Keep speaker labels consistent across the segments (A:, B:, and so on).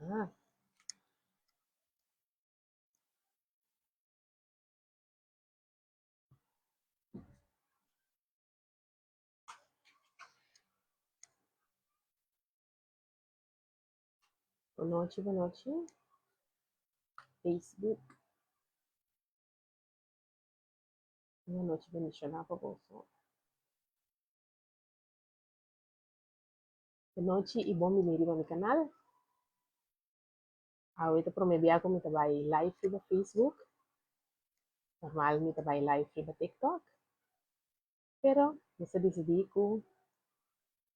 A: Aha. Bonochi, bonochi. Facebook. Un anochi bendishoná pa boso. Bonochi i bon bini riba mi kanal. Awe ta promé bia ku mi ta bai live riba Facebook. Normal mi ta bai live riba TikTok. Pero nos a disidí ku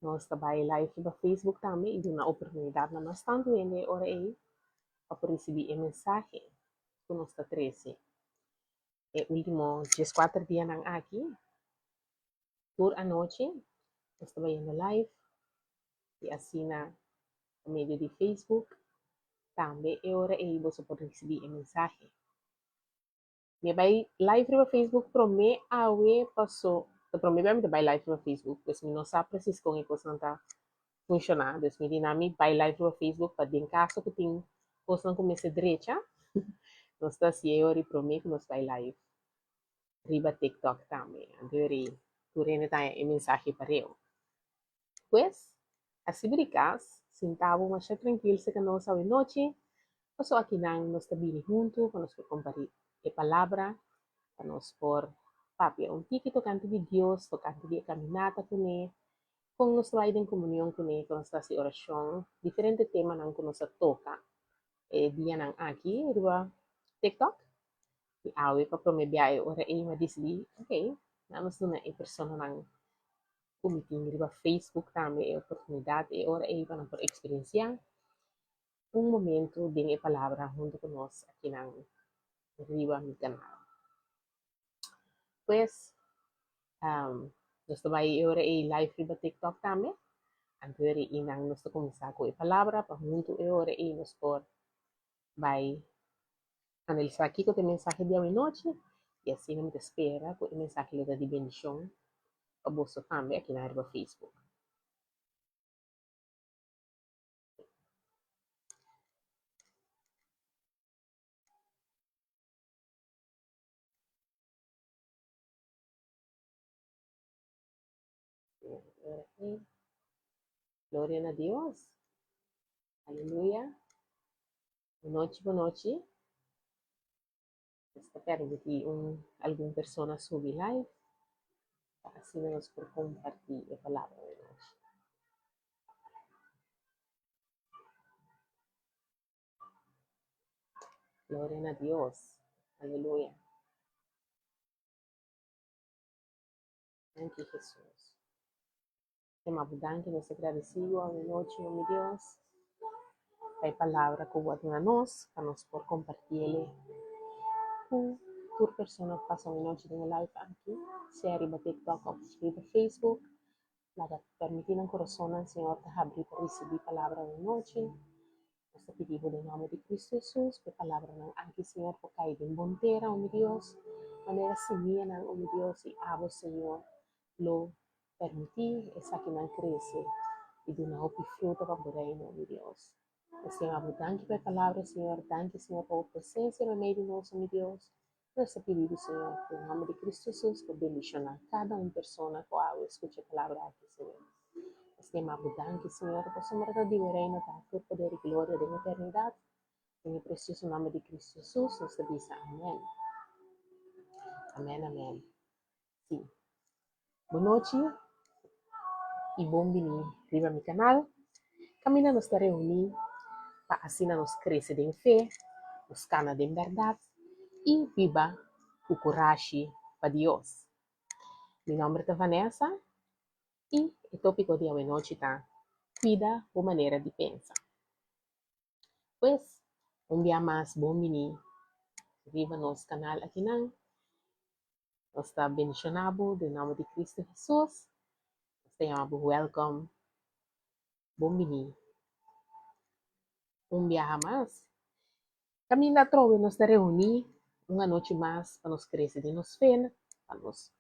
A: nos ta bai live riba Facebook tambe i duna oportunidat na mas tantu hende e ora ei pa por risibí e mensahe ku nos ta trese e último dieskuater dianan aki. Tur anochi nos ta bayendo live i asina pa medio di Facebook tambe e ora ei boso por risibí e mensahe. Mi a bai live riba Facebook promé awe paso ta promé bia mi ta bai live riba Facebook pues mi no sa presis kon e kosnan ta funshoná dus mi di nan mi bai live riba Facebook pa den kaso ku tin kosnan ku mester drecha nos ta hasié e ora promé ku nos bai live riba TikTok tambe anto e ora ei tur hende ta haña e mensahe pareu. Pues, a sibi di kas, sinta bo masha trankil serka nos awe nochi, paso akinan nos ta bini huntu pa nos por kompartí e palabra, pa nos por papia un tiki tokante di Dios, tokante di e kaminata kuné, kon nos ta bai den komunion kuné, kon nos ta hasi orashon, diferente temanan ku nos a toka e dianan aki riba TikTok. I awe pa promé bia e ora ei mi a disidí, okey, nan nos duna e personanan ku mi tin riba Facebook tambe e oportunidat e ora ei pa nan por eksperensiá un momentu den e palabra huntu ku nos akinan riba mi kanal. Pues, nos ta bai e ora ei live riba TikTok tambe, anto e ora einan nos ta kuminsá ku e palabra pa huntu e ora ei nos por bai analisá kiko ta e mensahe di awenochi i asina mi ta spera ku e mensahe lo ta di bendishon pa boso tambe akinan riba Facebook. Gloria na Dios. Aleluya. Bonochi, bonochi. Nos ta permití un algun persona subi live pa asina nos por kompartí e palabra di nochi. Gloria na Dios. Aleluya. Danki Hesus. Tema bo danki, nos ta gradisí bo awe nochi, o mi Dios, pa e palabra ku bo a duna nos, pa nos por kompartiel ku tur persona ku pasa awe nochi den e live aki, sea riba TikTok òf riba Facebook. Laga permití nan kurasonnan, Señor, ta habrí pa risibí palabra awe nochi. Nos ta pidi bo den nòmber di Kristu Hesus pa e palabranan aki, Señor, por kai den bon tera, o mi Dios, manera simianan, o mi Dios, i abo, Señor, lo Permití esakinan krese i duna hopi fruta pa bo Reino, mi Dios. Nos ta yama bo danki pa e palabra, Señor. Danki, Señor, pa bo presensia meimei di nos, o mi Dios. Nos ta pidi bo, Señor, den nòmber di Cristo Jesus, pa bendishoná kada un persona ku awe skucha e palabra aki, Señor. Nos ta yama bo danki, Señor, pasobra ta di bo Reino ta tur poder i gloria den eternidat. Den e precioso nòmber di Cristo Jesus nos ta bisa amèn. Amèn, amèn. Sí. Bonochi i bon bini riba mi kanal. Kaminda nos ta reuní pa asina nos krese den fe, nos kana den bèrdat i biba ku kurashi pa Dios. Mi nòmber ta Vanessa i e tópiko di awenochi ta Kuida bo manera di pensa. Pues, un bia mas bon bini riba nos kanal akinan. Nos ta bendishoná bo den nòmber di Kristu Hesus. Nos ta yama bo wèlkòm, bon bini un biaha mas. Kaminda atrobe nos ta reuní un anochi mas pa nos krese den nos fe, pa nos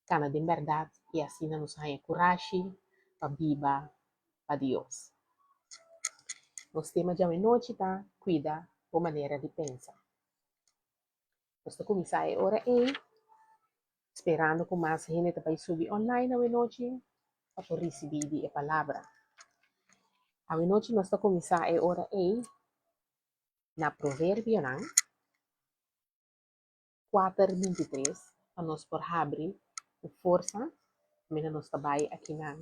A: kana den bèrdat i asina nos haña kurashi pa biba pa Dios. Nos tema djawe nochi ta kuida bo manera di pensa. Nos ta kuminsá e ora ei, sperando ku mas hende ta bai subi online awe nochi pa por risibí di e palabra. Awe nochi nos ta kuminsá e ora ei na Proverbionan 4:23 pa nos por habri ku forsa kaminda nos ta bai akinan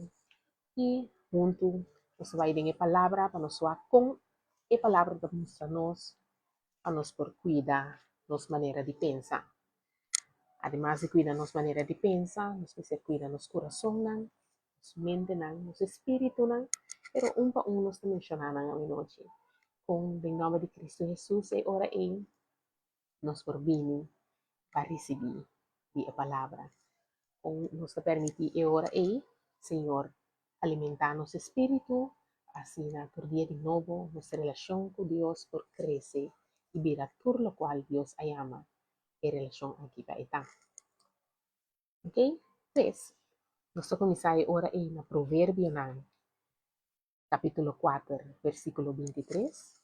A: i huntu nos ta bai den e palabra pa nos wak kon e palabra ta mustra nos pa nos por kuida nos manera di pensa. Ademas di kuida nos manera di pensa, nos mester kuida nos kurasonnan, nos mentenan, nos espiritunan, pero un pa un nos ta menshoná nan awenochi. Kon den nòmber di Kristu Hesus e ora ei nos por bini pa risibí di e palabra. Kon nos ta permití e ora ei, Señor, alimentá nos espíritu, asina tur dia di nobo nos relashon ku Dios por krese i bira tur lokual Dios a yama e relashon aki pa e ta. Ok, pues, nos ta kuminsá e ora ei na Proverbionan kapítulo 4, versíkulo 23.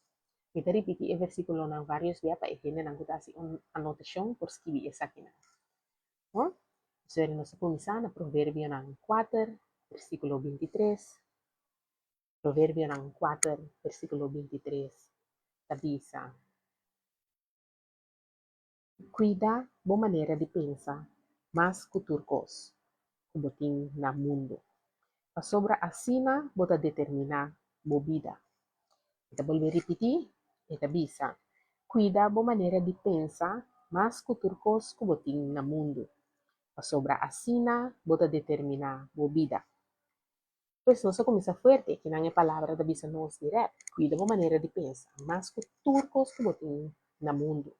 A: Mi ta ripití e versíkulonan vários bia pa e hendenan ku ta hasi un anotashon por skibi esakinan. Bon, so nos ta kuminsá na Proverbionan 4, versíkulo 23. Proverbionan 4, versíkulo 23 ta bisa, Kuida bo manera di pensa mas ku tur kos ku bo tin na mundu, pasobra asina bo ta determiná bo bida. E ta bolbe ripití, e ta bisa, Kuida bo manera di pensa mas ku tur kos ku bo tin na mundu, pasobra asina bo ta determiná bo bida. Pues nos a kuminsá fuerte, kinan e palabra ta bisa nos dirèkt, kuida bo manera di pensa mas ku tur kos ku bo tin na mundu,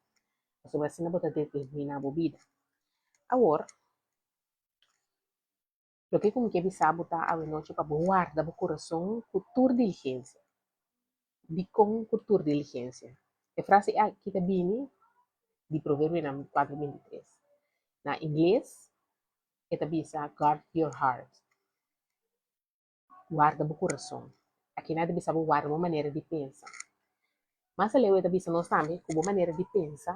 A: pasobra asina bo ta determiná bo bida. Awor, loke ku mi ke bisa bo ta awenochi pa bo warda bo kurason ku tur diligensia. Dikon ku tur diligensia? E frase aki ta bini di Proverbionan 4:23. Na ingles E ta bisa, Guard your heart. Warda bo kurason. Akinan e ta bisa bo warda bo manera di pensa. Mas aleu e ta bisa nos tambe ku bo manera di pensa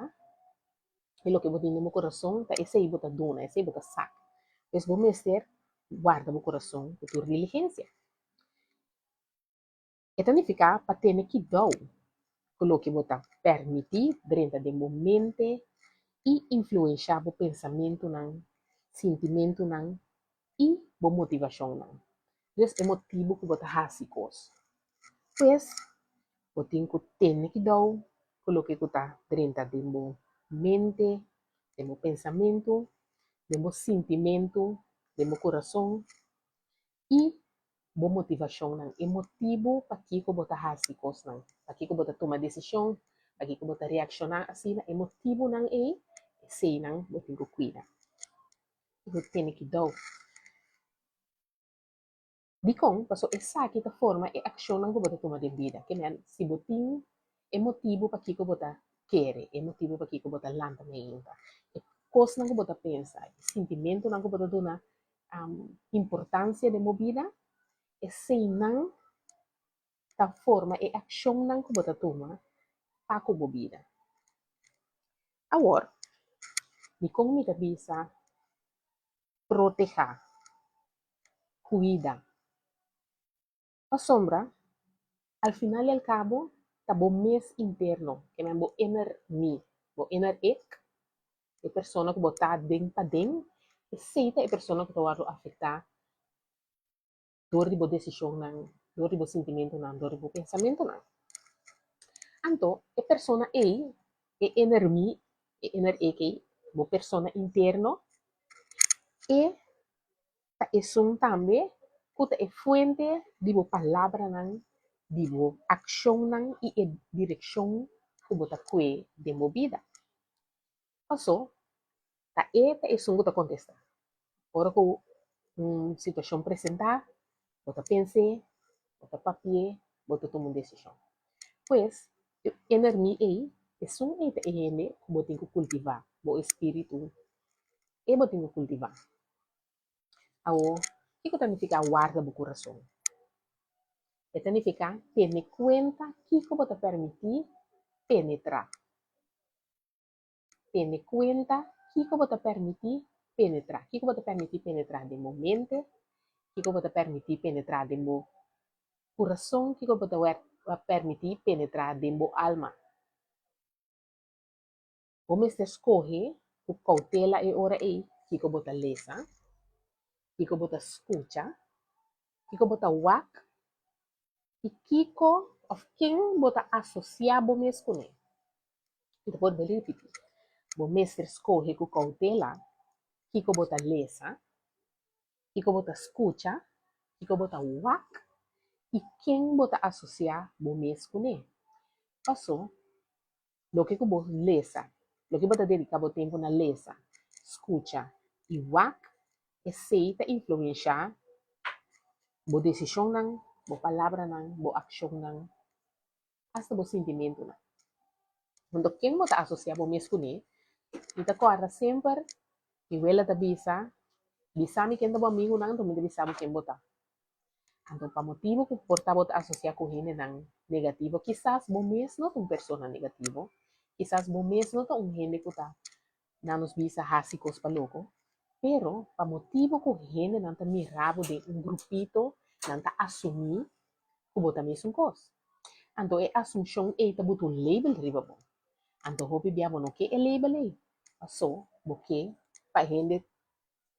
A: i loke bo tin den bo kurason ta esei bo ta duna, esei bo ta saka. Pues bo mester warda bo kurason ku tur diligensia. E ta nifiká pa tene kidou ku loke bo ta pèrmití drenta den bo mente i influenshá bo pensamentunan, sintimentunan i bo motivashonnan. Dus e motibu ku bo ta hasi kos. Pues, bo tin ku tene kidou ku loke ku ta drenta den bo mente, den bo pensamentu, den bo sintimentu, den bo kurason i bo motivashonnan, e motibu pakiko bo ta hasi kosnan, pakiko bo ta tuma desishon, pakiko bo ta reakshoná asina, e motibunan ei, eseinan bo tin ku kuida. Bo tene kidou. Dikon? Pasobra esaki ta forma e akshonnan ku bo ta tuma den bida. Ke men, si bo tin e motibu pakiko bo ta kere, e motibu pakiko bo ta lanta mainta, e kosnan ku bo ta pensa, e sintimentunan ku bo ta duna importansia den bo bida, eseinan ta forma e akshonnan ku bo ta tuma pa ku bo bida. Awor, dikon mi ta bisa protehá, kuida? Pasobra, al final i al kabo, ta bo mes interno, ke men bo inner me, bo inner ik, e persona ku bo ta den paden, esei ta e persona ku ta wòrdu afektá dor di bo desishonnan, dor di bo sintimentunan, dor di bo pensamentunan. Anto, e persona ei, e inner me, e inner ik ei, bo persona interno, e ta esun tambe ku ta e fuente di bo palabranan, di bo akshonnan i e direkshon ku bo ta kue den bo bida. Paso, ta e ta esun ku ta kontestá. Ora ku un situashon presentá, bo ta pens'é, bo ta papi'é, bo ta tuma un desishon. Pues, e enermi ei, esun ei ta e hende ku bo tin ku kultivá, bo espíritu e bo tin ku kultivá. Awor, kiko ta nifiká warda bo kurason? E ta nifiká tene kuenta kiko bo ta permití penetrá. Tene kuenta kiko bo ta permití penetrá. Kiko bo ta permití penetrá den bo mente, kiko bo ta permití penetrá den bo kurason, kiko bo ta permití penetrá den bo alma. Bo mester skohe ku koutela e ora ei kiko bo ta lesa, kiko bo ta skucha, kiko bo ta wak i kiko òf ken bo ta asosiá bo mes kuné. Mi ta por ripití, bo mester skohe ku koutela kiko bo ta lesa, kiko bo ta skucha, kiko bo ta wak i ken bo ta asosiá bo mes kuné. Pasó Loke ku bo lesa, loke bo ta dediká bo tempu na lesa, skucha i wak, esei ta influenshá bo desishonnan, bo palabranan, bo akshonnan, asta bo sintimentunan. Anto ken bo ta asosiá bo mes kuné? Mi ta kòrda semper mi wela ta bisa, Bisa mi ken ta bo amigunan, anto mi ta bisa bo ken bo ta. Anto pa motibu ku por ta bo ta asosiá ku hendenan negativo, kisas bo mes no ta un persona negativo, kisas bo mes no ta un hende ku ta, nan nos bisa, hasi kos pa loko, pero pa motibu ku hendenan ta mira bo den un grupito, nan ta asumí ku bo ta mesun kos. Anto e asunshon ei ta buta un label riba bo. Anto hopi bia bo no ke e label ei, paso bo ke pa e hende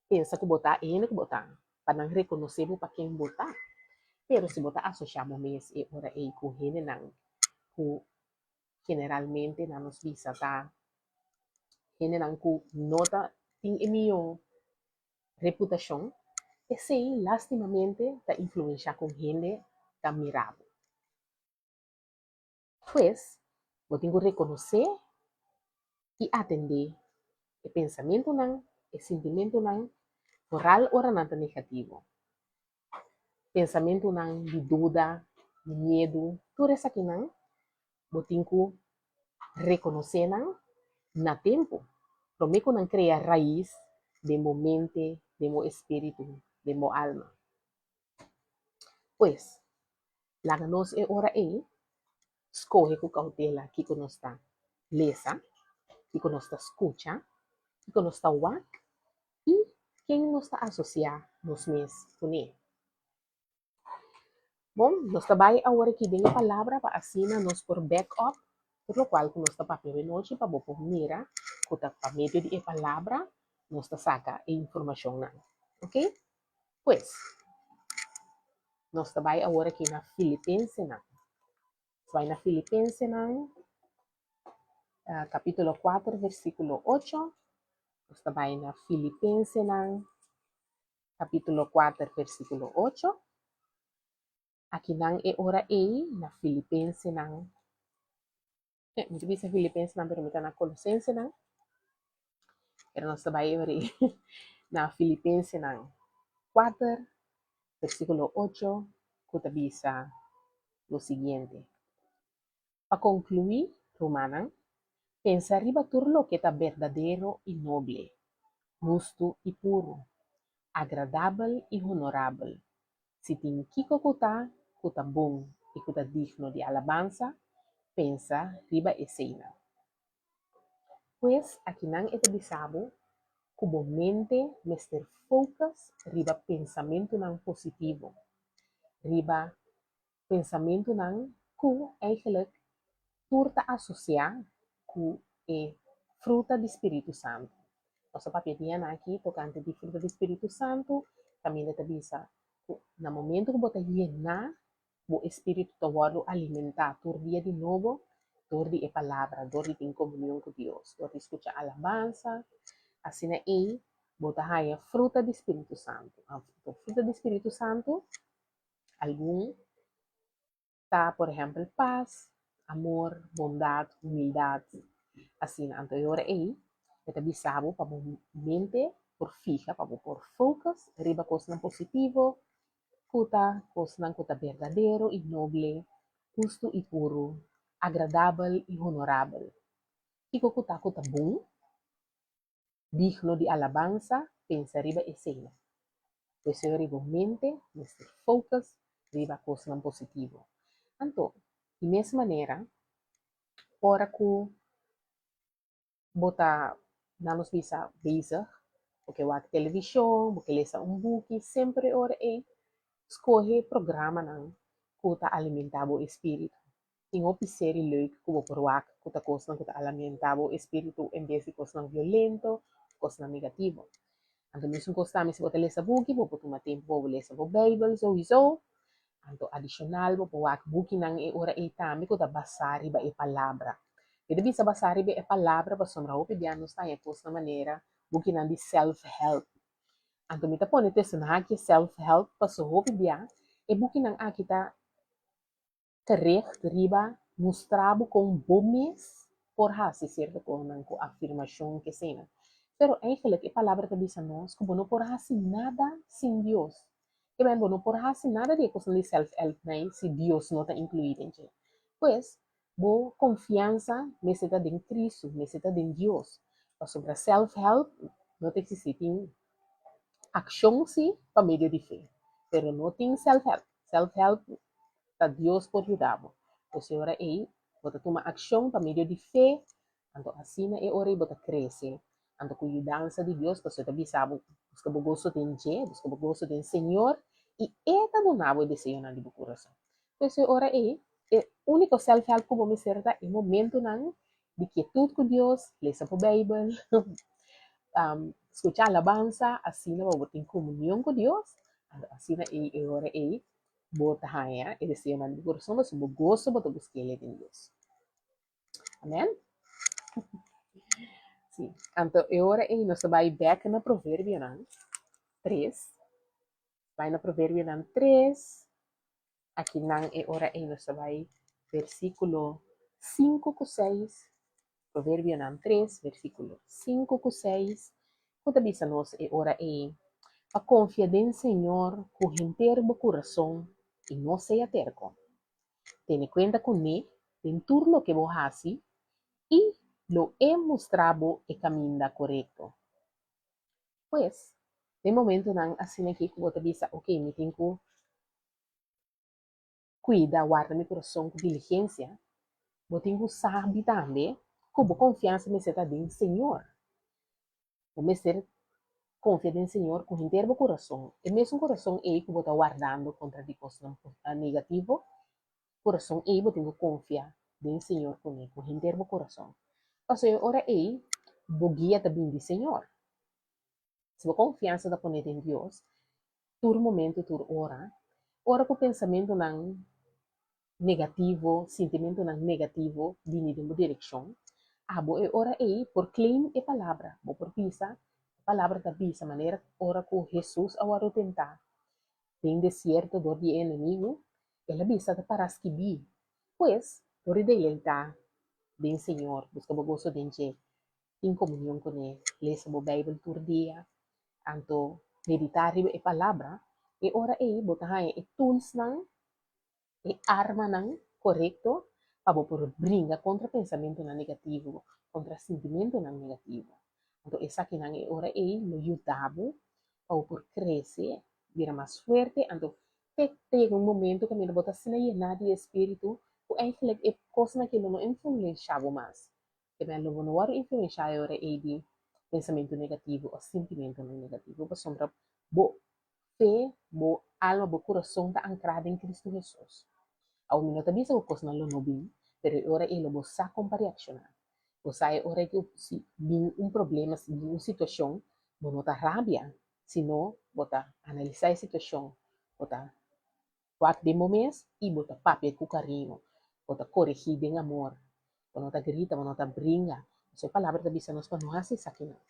A: pensa ku bo ta e hende ku bo ta, pa nan rekonosé bo pa ken bo ta. Pero si bo ta asosiá bo mes e ora ei ku hendenan ku generalmente nan nos bisa ta hendenan ku no ta tin e mihó reputashon, esei lastimamente ta influenshá kon hende ta mira bo. Pues, bo tin ku rekonosé i atendé e pensamentunan, e sintimentunan, foral ora nan ta negativo. Pensamentunan di duda, di miedu, tur esakinan bo tin ku rekonosé nan na tempu, promé ku nan krea rais den bo mente, den bo espíritu, den bo alma. Pues, laga nos e ora ei skohe ku koutela kiko nos ta lesa, kiko nos ta skucha, kiko nos ta wak i ken nos ta asosiá nos mes kuné. Bon, nos ta bai awor aki den e palabra pa asina nos por back up tur lokual ku nos ta papia awenochi pa bo por mira ku ta pa medio di e palabra nos ta saka e informashonnan. Oke? Pues, nos ta bai awor aki na Filipensenan. Nos bai na Filipensenan, kapítulo 4, versíkulo 8. Nos ta bai na Filipensenan, kapítulo 4, versíkulo 8. Akinan e ora ei na Filipensenan. Mi ta bisa Filipensenan, pero mi ta na Kolosensenan. Pero nos ta bai ori na Filipensenan 4, versíkulo 8, ku ta bisa lo siguiente, Pa konkluí, rumannan, pensa riba tur loke ta berdadero i noble, hustu i puru, agradabel i honorabel, Si tin kiko ku ta ku ta bon i ku ta digno di alabansa, pensa riba eseinan. Pues akinan e ta bisa bo ku bo mente mester focus riba pensamentunan positivo, riba pensamentunan ku eigenlijk tur ta asosiá ku e fruta di spiritu santu. Nos a papia dianan aki tokante di fruta di spiritu santu, kaminda ta bisa ku na momentu ku bo ta yená, bo espiritu ta wòrdu alimentá tur dia di nobo dor di e palabra, dor di tin komunion ku Dios, dor di skucha alabansa, asina ei bo ta haña fruta di spiritu santu. Anto fruta di spiritu santu algun ta por ehèmpel pas, amor, bondat, humildat, asina. Anto e ora ei e ta bisa bo pa bo mente por fiha, pa bo por focus riba kosnan positivo ku ta kosnan ku ta berdadero i noble, hustu i puru, agradabel i honorabel. Kiko ku ta ku ta bon? Digno di alabansa, pensa riba eseinan. Pues riba bo mente mester focus riba kosnan positivo. Anto, di mes manera, ora ku bo ta, nan nos bisa, bezig, bo ke wak televishon, bo ke lesa un buki, semper e ora ei skohe programanan ku ta alimentá bo espíritu. Tin hopi seri leuk ku bo por wak ku ta kosnan ku ta alimentá bo espíritu en bes di kosnan violento, kosnan negativo. Anto mesun kos tambe si bo ta lesa buki, bo por tuma tempu pa bo lesa bo Beibel souiso. Anto adishonal bo por wak bukinan e ora ei tambe ku ta basá riba e palabra. Mi ta bisa basá riba e palabra pasobra hopi bia nos ta haña kosnan manera bukinan di self-help. Anto mi ta pone tussen haakje self-help pasobra hopi bia e bukinan aki ta Gericht riba mustra bo kon bo mes por hasi sierto kosnan ku afirmashon keseinan. Pero eigenlijk e palabra ta bisa nos ku bo no por hasi nada sin Dios. Ke men bo no por hasi nada di e kosnan di self-help nei si Dios no ta inkluí den dje. Pues, bo konfiansa mester ta den Kristu, mester ta den Dios. Pasobra self-help no ta eksistí. Tin akshon sí pa medio di fe, pero no tin self-help. Self-help ta Dios por yuda bo. Pues e ora ei bo ta tuma akshon pa medio di fe, anto asina e ora ei bo ta krese. Anto ku yudansa di Dios, pasobra e ta bisa bo, buska bo goso den dje, buska bo goso den Señor, i e ta duna bo e deseonan di bo kurason. Pues e ora ei, e úniko self-help ku bo mester ta e momentunan di kietut ku Dios, lesa bo Beibel, skucha alabansa, asina bo por tin komunion ku Dios, anto asina ei e ora ei bo ta haña e deseonan di bo kurason, pasobra bo goso bo ta busk'el den Dios. Amen? Sí. Anto e ora ei nos ta bai bèk na Proverbionan tres. Bai na Proverbionan tres. Akinan e ora ei nos ta bai versíkulo sinku ku seis. Proverbionan tres, versíkulo sinku ku seis, ku ta bisa nos e ora ei, Pa konfia den Señor ku henter bo kurason i no sea terko. Tene kuenta kuné den tur loke bo hasi i lo e mustra bo e kaminda korekto. Pues, den momentunan asin'aki ku bo ta bisa, Oke, mi tin ku Kuida, warda mi kurason ku diligensia. Bo tin ku sabi tambe ku bo konfiansa mester ta den Señor. Bo mester konfia den Señor ku henter bo kurason. E mesun kurason ei ku bo ta wardando kontra di kosnan negativo, kurason ei bo tin ku konfia den Señor kuné ku henter bo kurason. Pasobra e ora ei bo guia ta bini di Señor. Si bo konfiansa ta pone den Dios, tur momento, tur ora, ora ku pensamentunan negativo, sintimentunan negativo bini den bo direkshon, abo e ora ei por claim e palabra. Bo por bisa, e palabra ta bisa manera ora ku Hesus a wòrdu tentá den desierto dor di e enemigu, el a bisa ta para skibí. Pues, dor di deleitá den Señor, buska bo goso den dje, tin komunion kuné, lesa bo Beibel tur dia, anto meditá riba e Palabra, e ora ei bo ta haña e toolsnan, e armanan korekto pa bo por bringa kontra pensamentunan negativo, kontra sintimentunan negativo. Anto esakinan e ora ei lo yuda bo pa bo por krese, bira mas fuerte, anto te ta yega un momento kaminda bo ta asina yená di e spiritu ku eigentlik e kosnan aki lo no influenshá bo mas. Te lo bo no wòrdu influenshá e ora ei di pensamentu negativo òf sintimentunan negativo, pasobra bo fe, bo alma, bo kurason ta ankrá den Kristu Hesus. Awor mi no ta bisa ku kosnan lo no bin, pero e ora ei lo bo sa kon pa reakshoná. Bo sa e ora ei ku si bin un problema, si bin un situashon, bo no ta rabia, sino bo ta analisá e situashon, bo ta Wak den bo mes i bo ta papia ku kariño. Bo ta koregí den amor. Bo no ta grita, bo no ta bringa. Pasobra e Palabra ta bisa nos pa no hasi esakinan.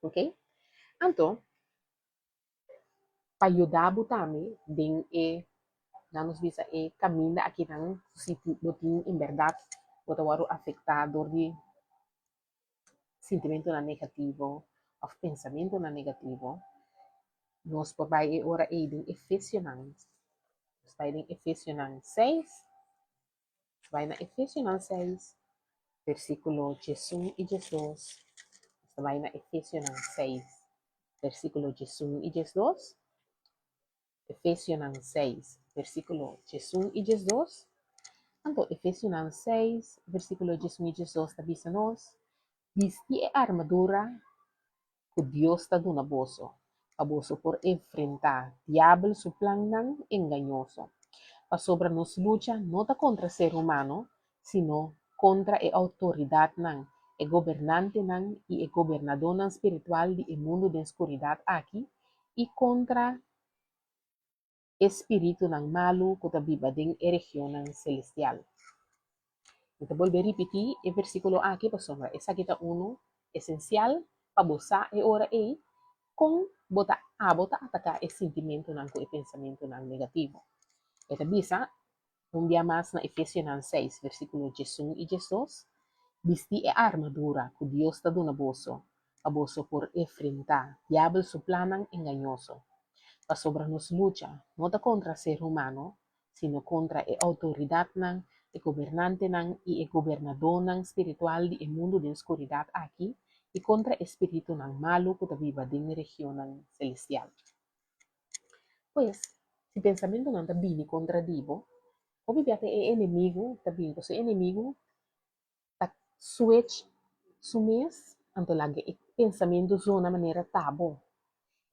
A: Ok? Anto, pa yuda bo tambe den e, nan nos bisa, e kaminda akinan, si bo tin en bèrdat bo ta wòrdu afektá dor di sintimentunan negativo òf pensamentunan negativo, nos por bai e ora ei den Efesionan. Nos bai den Efesionan seis, nos bai na Efesionan seis, versíkulo diesun i diesdos. Nos ta bai na Efesionan seis, versíkulo diesun i diesdos. Efesionan seis, versíkulo 11 i 12. Anto Efesionan 6, versíkulo 11 i 12 ta bisa nos, Bisti e armadura ku Dios ta duna boso, pa boso por enfrentá Diabel su plannan engañoso. Pasobra nos lucha no ta kontra ser humano, sino kontra e outoridatnan, e gobernantenan i e gobernadónan spiritual di e mundu den skuridat aki, i kontra e spiritunan malu ku ta biba den e regionnan selestial. Mi ta bolbe ripití e versíkulo aki pasobra esaki ta unu esensial pa bo sa e ora ei kon bo ta abo ta ataká e sintimentunan ku e pensamentunan negativo. E ta bisa un bia mas na Efesionan seis, versíkulo 11 i 12, Bisti e armadura ku Dios ta duna boso, pa boso por enfrentá Diabel su plannan engañoso. Pasobra nos lucha no ta kontra ser humano, sino kontra e outoridatnan, e gobernantenan i e gobernadónan spiritual di e mundu den skuridat aki, i kontra e spiritunan malu ku ta biba den regionnan selestial. Pues, si pensamentunan ta bini kontra di bo, hopi bia ta e enemigu ta bini, pasobra e enemigu ta switch su mes, anto laga e pensamentu zona manera ta bo.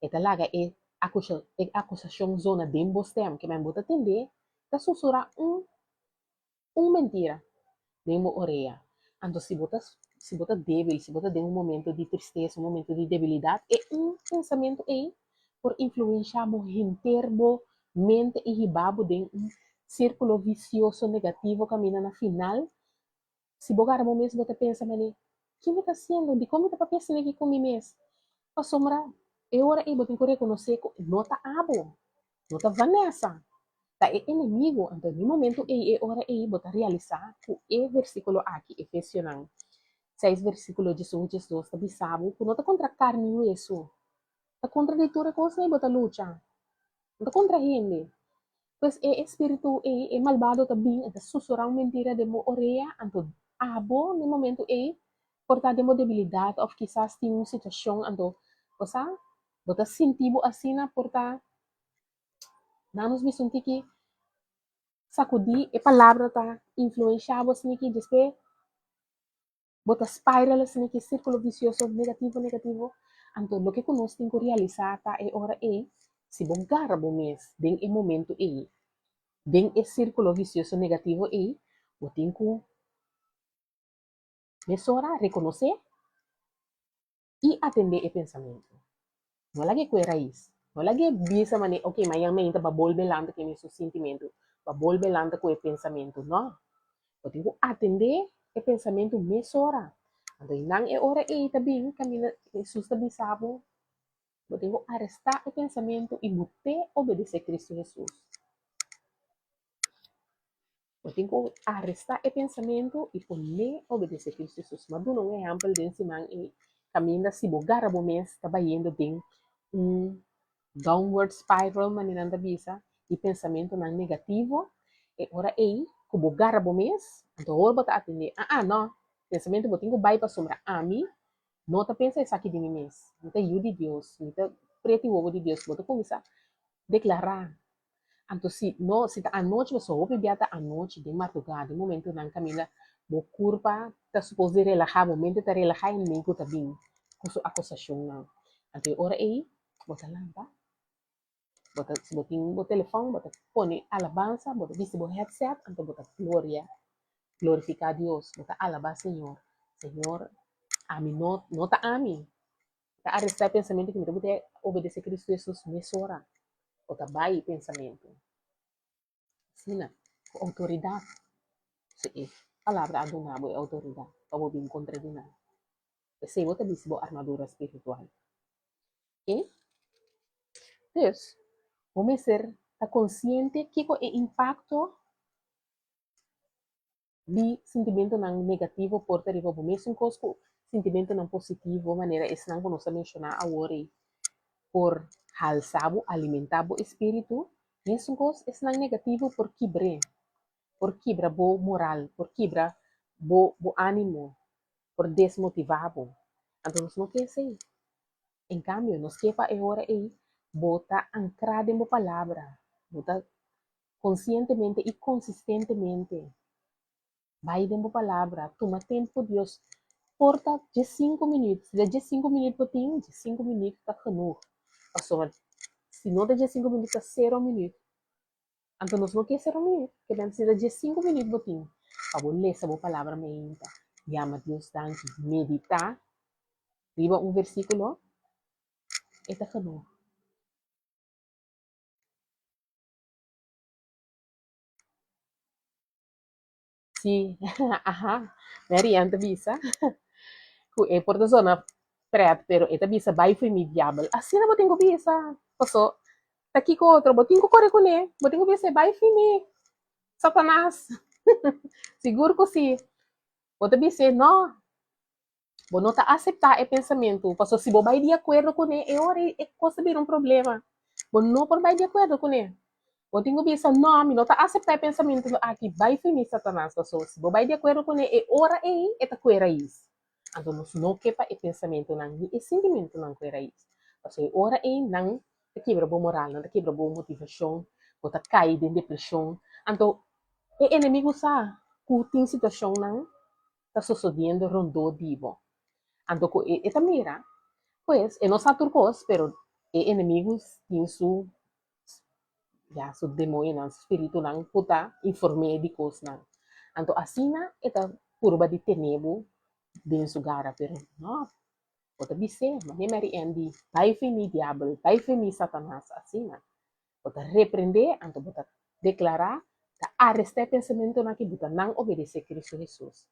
A: E ta laga e e akusashon zona den bo stèm, ke men bo ta tendé ta susurá un un mentira den bo orea. Anto si bo ta si bo ta débil, si bo ta den un momento di tristesa, un momento di debilidat, e un pensamentu ei por influenshá bo henter bo mente i hiba bo den un sírkulo visioso negativo kaminda na final si bo gara bo mes bo ta pensa mane, ki mi ta hasiendo? Dikon mi ta papia asina aki ku mi mes? Pasobra e ora ei bo tin ku rekonosé ku no ta abo, no ta Vanessa, ta e enemigu. Anto den e momentu ei, e ora ei, bo ta realisá ku e versíkulo aki, Efesionan seis versíkulo 11 12, ta bisa bo ku no ta kontra karni i wesu, ta kontra di tur e kosnan ei bo ta lucha, no ta kontra hende. Pues e espíritu ei, e malbado ta bin, e ta susurá un mentira den bo orea, anto abo den e momentu ei por ta den bo debilidat òf kisas tin un situashon, anto bo sa, bo ta sinti bo asina por ta Nan nos bisa un tiki sakudí, e palabra ta influenshá bo asina ki despues bo ta spiral asina ki sirkulo visioso negativo negativo. Anto loke ku nos tin ku realisá ta e ora ei, si bo gara bo mes den e momento ei, den e sirkulo visioso negativo ei, bo tin ku mesora rekonosé i atendé e pensamentu. No lag'é ku e rais. No lag'é bisa manera, ok, mañan mainta bo a bolbe lanta ku e mesun sintimentu, bo a bolbe lanta ku e pensamentu. No. Bo tin ku atendé e pensamentu mesora. Anto nan e ora ei ta bin kaminda Hesus ta bisa bo, bo tin ku arestá e pensamentu i but'é obedesé Kristu Hesus. Bo tin ku arestá e pensamentu i pon'é obedesé Kristu Hesus. Mi a duna un ehèmpel den siman ei kaminda si bo gara bo mes ta bayendo den un downward spiral manera nan ta bisa di pensamentunan negativo, e ora ei ku bo gara bo mes, anto awor bo ta atendé, aa no, pensamentu bo tin ku bai pasobra ami no ta pensa esaki di mi mes, mi ta yu di Dios, mi ta preti wowo di Dios, bo ta kuminsá deklará. Anto si no, si ta anochi, pasobra hopi bia ta anochi, den mardugá, den momentunan kaminda bo kurpa ta supos di relahá, bo mente ta relahá i enemigu ta bin ku su akusashonnan. Anto e ora ei bo ta lanta, bo ta, si bo tin bo telefòn, bo ta pone alabansa, bo ta bisti bo headset, anto bo ta gloria, glorifiká Dios, bo ta alabá Señor. Señor, ami no, no ta ami, Ta arestá e pensamentu ku mi ta buta obedesé Kristu Hesus mesora. Bo ta bai e pensamentu. Asina, ku outoridat. Si e palabra a duna bo e outoridat pa bo bin kontra di nan. P'esei bo ta bisti bo armadura spiritual. Oké? Dus, bo mester ta konsiente kiko e impakto Di sintimentunan negativo por ta riba bo mesun kos ku sintimentunan positivo manera esnan ku nos a menshoná awor ei por halsa bo, alimentá bo espíritu, mesun kos esnan negativo por kibr'é, por kibra bo moral, por kibra bo bo ánimo, por desmotivá bo. Anto nos no ke esei. En kambio, nos ke pa e ora ei bo ta ankrá den bo palabra, bo ta. Konsientemente i konsistentemente bai den bo palabra, tuma tempu ku Dios. Por ta diesinku minüt, si ta diesinku minüt bo tin, diesinku minüt ta genoeg. Pasobra si no ta diesinku minüt ta sero minüt. Anto nos no ke sero minüt, ke men si ta diesinku minüt bo tin pa bo lesa bo palabra meinta, yama Dios danki, meditá riba un versíkulo, e ta genoeg. Sí, aha, Mary Ann ta bisa ku e por ta zona pret, pero e ta bisa bai fo'i mi diabel. Asina bo tin ku bisa, paso ta kiko otro bo tin ku kore kuné, bo tin ku bisa bai fo'i mi, Satanas. Sigur ku si. Bo ta bis'é, no, Bo no ta aseptá e pensamentu, pasobra si bo bai di akuerdo kuné, e ora ei e kos ta bira un problema. Bo no por bai di akuerdo kuné. Bo tin ku bisa, Nò, mi no ta aseptá e pensamentu aki, bai fi mi, Satanas, pasobra si bo bai di akuerdo kuné, e ora ei e ta kue rais. Anto nos no ke pa e pensamentunan ni e sintimentunan kue rais, pasobra e ora ei nan ta kibra bo moral, nan ta kibra bo motivashon, bo ta kai den depreshon. Anto e enemigu sa ku tin situashonnan ta sosodiendo rondó di bo. Anto ku e e ta mira, pues e no sa tur kos, pero e enemigu tin su, ya, su demoñonan, su spiritunan ku ta inform'é di kosnan. Anto asina e ta purba di tene bo den su gara, pero no, bo ta bis'é, manera Mary Ann di, Bai fi mi, diabel, bai fi mi, Satanas, asina. Bo ta reprendé, anto bo ta deklará, ta arestá e pensamentunan aki, bo ta nan obedesé Kristu Hesus.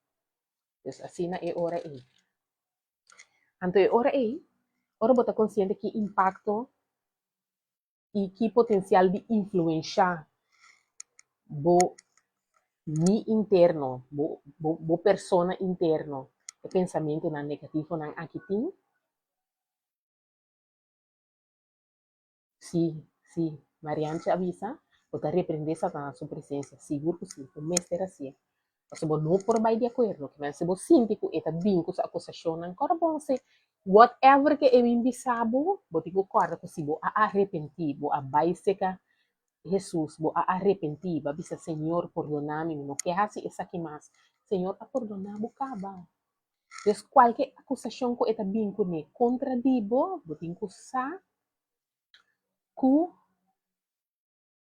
A: Dus asina e ora ei. Anto e ora ei, ora bo ta konsiente ki impakto i ki potensial di influenshá bo mi interno, bo bo bo persona interno, e pensamentunan negativonan aki tin, Sí, sí, Marianchi a bisa, bo ta reprendé Satanas su presensia. Sigur ku sí, bo mester hasié. Pasobra bo no por bai di akuerdo. Kimen si bo sinti ku e ta bin ku su akusashonnan, kòrda bon si whatever ke e bin bisa bo, bo tin ku kòrda ku si bo a arepentí, bo a bai seka Hesus, bo a arepentí, bo a bisa, Señor, pordoná mi, mi no ke hasi esaki mas. Señor a pordoná bo kaba. Dus kualke akusashon ku e ta bin kuné kontra di bo, bo tin ku sa ku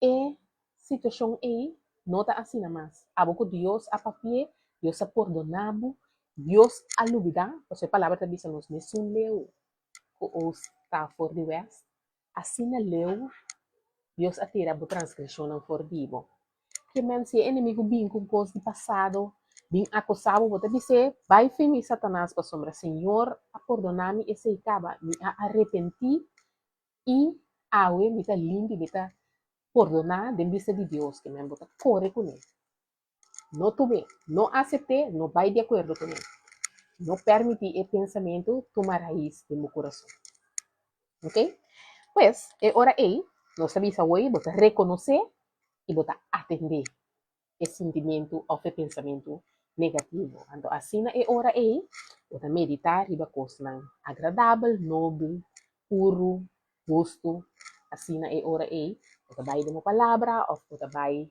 A: e situashon ei no ta asina mas. Abo ku Dios a papi'é, Dios a pordoná bo, Dios a lubidá, pasobra e palabra ta bisa nos mesun leu ku oost ta for di wèst, asina leu Dios a tira bo transgreshonnan for di bo. Ke men si e enemigu bin ku kos di pasado, bin akusá bo, bo ta bis'é, Bai fi mi, Satanas, pasobra Señor a pordoná mi esei kaba, mi a arepentí i awe mi ta limpi, mi ta pordoná den bista di Dios. Ke men bo ta kore kuné. No tum'é, no asept'é, no bai di akuerdo kuné. No permití e pensamentu tuma rais den bo kurason. Ok? Pues, e ora ei, nos ta bisa awor bo ta rekonosé i bo ta atendé e sintimentu òf e pensamentu negativo. Anto asina e ora ei, bo ta meditá riba kosnan agradabel, nobel, puru, hustu. Asina e ora ei, bo ta bai den bo palabra òf bo ta bai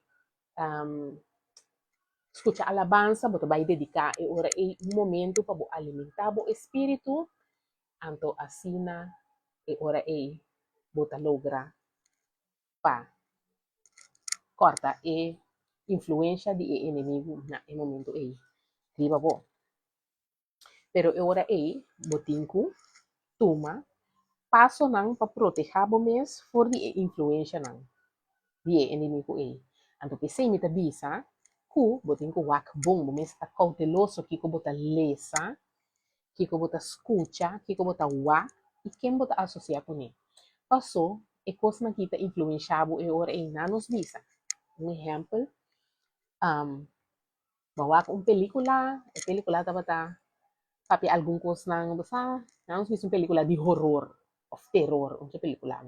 A: skucha alabansa, bo ta bai dediká e ora ei un momentu pa bo alimentá bo espíritu, anto asina e ora ei bo ta logra pa kòrta e influensha di e enemigu na e momentu ei riba bo. Pero e ora ei bo tin ku tuma pasonan pa protehá bo mes for di e influenshanan di e enemigu ei. Anto p'esei mi ta bisa ku bo tin ku wak bon, bo mester ta kouteloso kiko bo ta lesa, kiko bo ta skucha, kiko bo ta wak i ken bo ta asosiá kuné. Pasó e kosnan aki ta influenshá bo e ora ei. Nan nos bisa un ehèmpel, Bo a wak un pelikula, e pelikula tabata papia algun kosnan, bo sa, nan nos bisa un pelikula di horor òf teror, un pelikula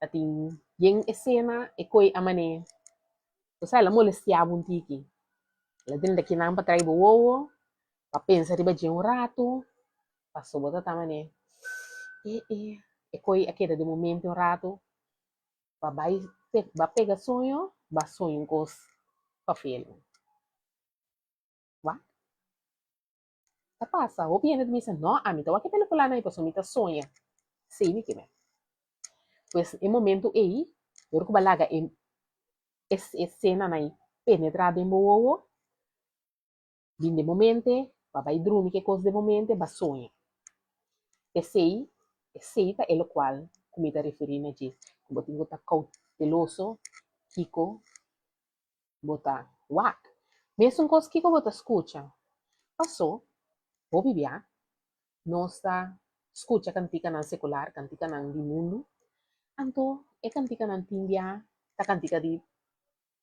A: ta tin yen esena e koi a man'é, bo sa el a molestiá bo un tiki, el a drenta kinan pa trae bo wowo, bo a pensa riba dje un ratu, paso bo ta ta man'é, e e, e koi a keda den bo mente un ratu, bo a bai, bo a pega soño. bo a soña un kos fafelu. Wak. Ta pasa, hopi hende ta bisa, no, ami ta wak e pelikulanan ei pasobra mi ta soña. Sí, mi kimen. Pues e momento ei, ora ku bo a laga e e esenanan ei penetrá den bo wowo, bin den bo mente, bo a bai drumi ku e kos den bo mente, bo a soña. Esei, esei ta e lokual ku mi ta referí na dje, ku bo tin ku ta kouteloso kiko bo ta wak. Mesun kos kiko bo ta skucha. Pasó, hopi bia, nos ta skucha kantikanan sekular, kantikanan di mundu, anto e kantikanan tin bia ta kantika di,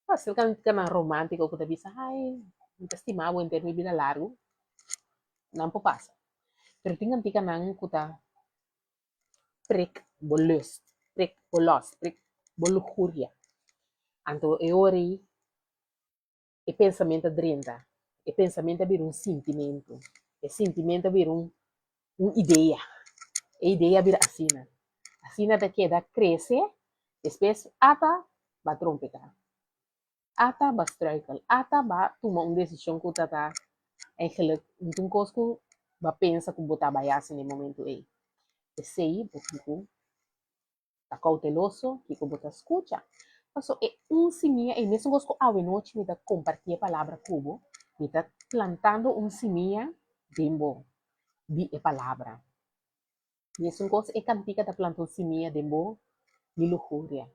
A: fásil kantikanan romántiko ku ta bisa, ai, mi ta stima bo henter mi bida largu, nan por pasa. Pero tin kantikanan ku ta prik bo lust, prik bo lòs, prik bo luhuria. Anto e ora ei e pensamentu a drenta, e pensamentu a bira un sintimentu, e sintimentu a bira un un idea, e idea a bira asina. Asina ta keda krese, despues ata bo a trompeká. Ata ba struikel, ata ba tuma un desishon ku ta ta eigenlijk no ta un kos ku ba pensa ku bo ta bai hasi na e momentu ei. P'esei bo tin ku ta kouteloso kiko bo ta skucha. Pasobra e un simia ei, mesun kos ku awenochi mi ta kompartí e palabra ku bo, mi ta plantando un simia den bo di e palabra. Mesun kos e kantika ta planta un simia den bo di luhuria.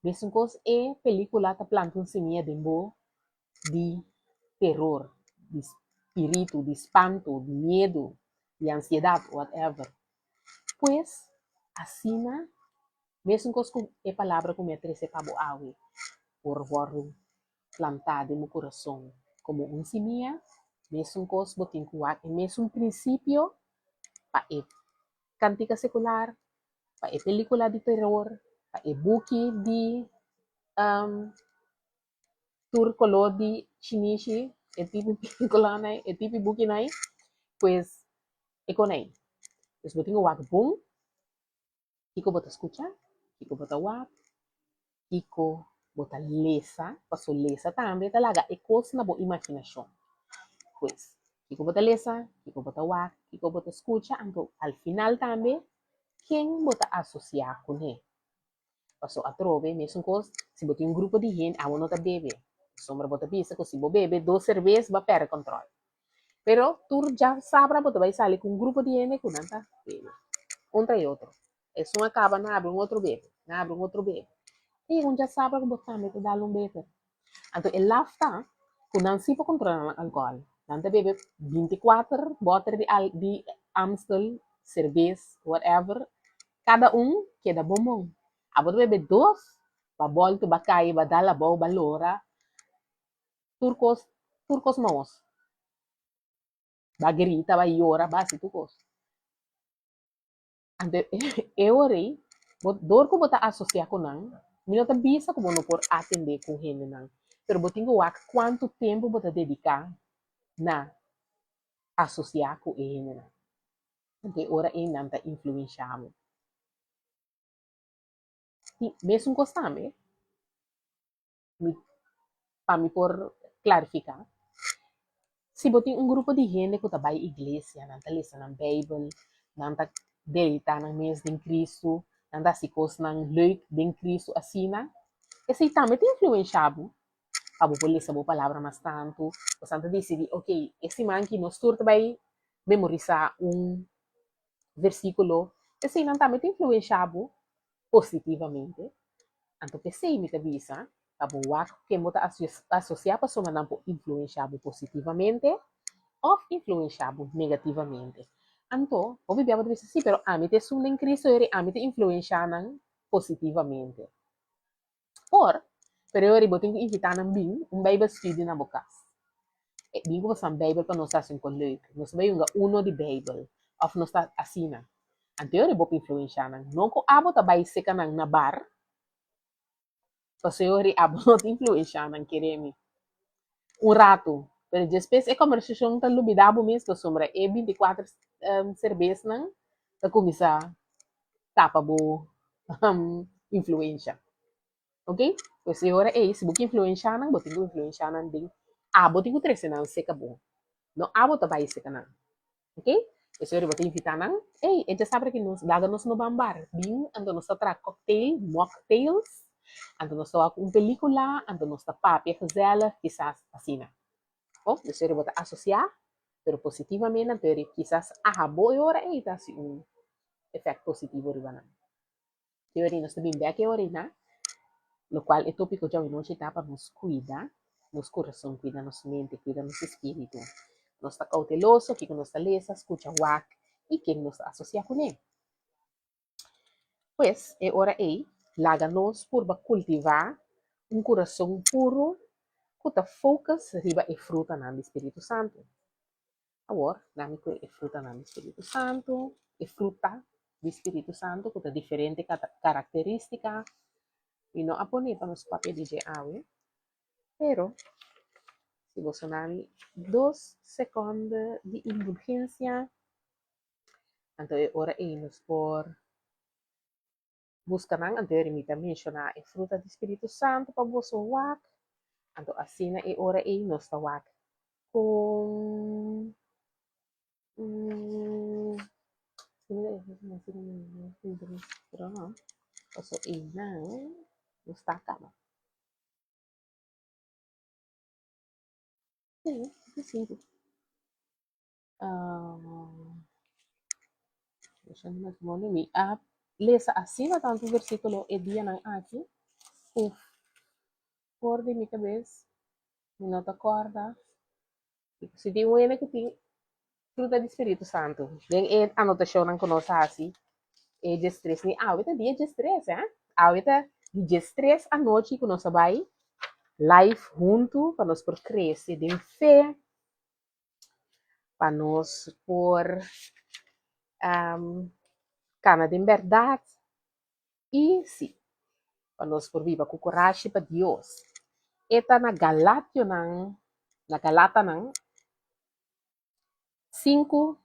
A: Mesun kos e pelikula ta planta un simia den bo di teror, di spiritu, di spantu, di miedu, di ansiedat, whatever. Pues, asina, mesun kos ku e palabra ku mi a trese pa bo awe por wòrdu plantá den bo kurason komo un simia, mesun kos bo tin ku wak e mesun prinsipio pa e kantika sekular, pa e pelikula di teror, pa e buki di tur koló di shinishi, e tipo pelikulanan ei, e tipo bukinan ei, pues e kon ei. Pues bo tin ku wak bon kiko bo ta skucha, kiko bo ta wak, kiko bo ta lesa, paso lesa tambe ta laga e kos na bo imaginashon. Pues, kiko bo ta lesa, kiko bo ta wak, kiko bo ta skucha, anto al final tambe ken bo ta asosiá kuné. Paso atrobe mesun kos, si bo tin un grupo di hende, abo no ta bebe, pasobra bo ta bisa ku si bo bebe dos serbes bo a pèrdè kòntròl. Pero tur djasabra bo ta bai sali ku un grupo di hende ku nan ta bebe un tras otro. Esun a kaba nan abri un otro bebe, nan abri un otro bebe. Ta yega un djasabra ku bo tambe ta dal un bebe. Anto e laf ta ku nan si por kontrola nan alkohòl. Nan ta bebe 24 bòter di al di Amstel, serbes, whatever. Kada un keda bon bon. Abo ta bebe dos, ba bòltu, ba kai, ba dal abou, ba lora. Tur kos, tur kos maos. Ba grita, ba yora, ba hasi tur kos. Anto e ora ei, bo dor ku bo ta asosiá ku nan, mi no ta bisa ku bo no por atendé ku hendenan, pero bo tin ku wak kuantu tempu bo ta dediká na asosiá ku e hendenan. Anto e ora ei nan ta influenshá bo. I mesun kos tambe. Mi pa mi por klarifiká, si bo tin un grupo di hende ku ta bai iglesia, nan ta lesa nan Beibel, nan ta deleitá nan mes den Kristu, nan ta hasi kosnan leuk den Kristu asina, esei tambe ta influenshá bo pa bo por lesa bo palabra mas tantu. Boso ta disidí, okey, e siman aki nos tur ta bai memorisá un versíkulo, eseinan tambe ta influenshá bo positivamente. Anto p'esei mi ta bisa pa bo wak ku ken bo ta asosiá pasobra nan por influenshá bo positivamente òf influenshá bo negativamente. Anto, hopi bia bo ta bisa, sí, pero ami ta esun den Cristo i ami ta influenshá nan positivamente. Por, pero e ora bo tin ku invitá nan bin un Bijbelstudie na bo kas. E bin ku boso nan Bijbel pa nos hasi un kos leuk. Nos ta bai hunga uno di Bijbel òf nos ta asina. Anto e ora bo por influenshá nan. No ku abo ta bai seka nan na bar, pasobra e ora abo no ta influenshá nan, kere mi. Un ratu, pero despues e kòmbersashon ta lubidá bo mes pasobra e 24 serbesnan ta kuminsá tapa bo influensha. Ok? Pues e ora ei, si bo ke influenshá nan, bo tin ku influenshá nan den abo tin ku trese nan seka bo. No abo ta bai seka nan. Ok? Pues e ora bo ta invitá nan, Ey, e djasabra ki nos laga nos no ban bar. Bin, anto nos ta traha cocktail, mocktails, anto nos ta wak un pelíkula, anto nos ta papia gezellig, kisas asina. Oh, dus e ora bo ta asosiá, pero positivamente, anto e ora kisas abo e ora ei ta hasi un efèkt positivo riba nan. E ora nos ta bin bek e ora einan, lokual e tópiko djawe nochi ta pa nos kuida nos kurason, kuida nos mente, kuida nos espíritu. Nos ta kouteloso kiko nos ta lesa, skucha, wak i ken nos ta asosiá kuné. Pues, e ora ei, laga nos purba kultivá un kurason puru ku ta focus riba e frutanan di spiritu santu. Awor, na mi ku e frutanan di spiritu santu, e fruta di spiritu santu ku ta diferente karakterístika. Mi no a pone pa nos papia di dje awe, pero si boso na mi dos sekònde di indulgensia, anto e ora ei nos por Buska nan, anto mi ta menshoná e fruta di spiritu santu pa boso wak. Anto asina e ora ei nos ta wak kon paso einan nos ta kaba. Mi a lesa asina tantu versíkulo e dianan aki ku for di mi kabes mi no ta kòrda si tin un hende ku tin fruta di spiritu santu den e anotashonnan ku nos a hasi e diestres ni awe ta dia diestres eh awe ta di diestres anochi ku nos a bai live huntu pa nos por krese den fe. Pa nos por kana den bèrdat i sí, pa nos por biba ku kurashi pa Dios. E ta na Galationan, na Galatanan 5.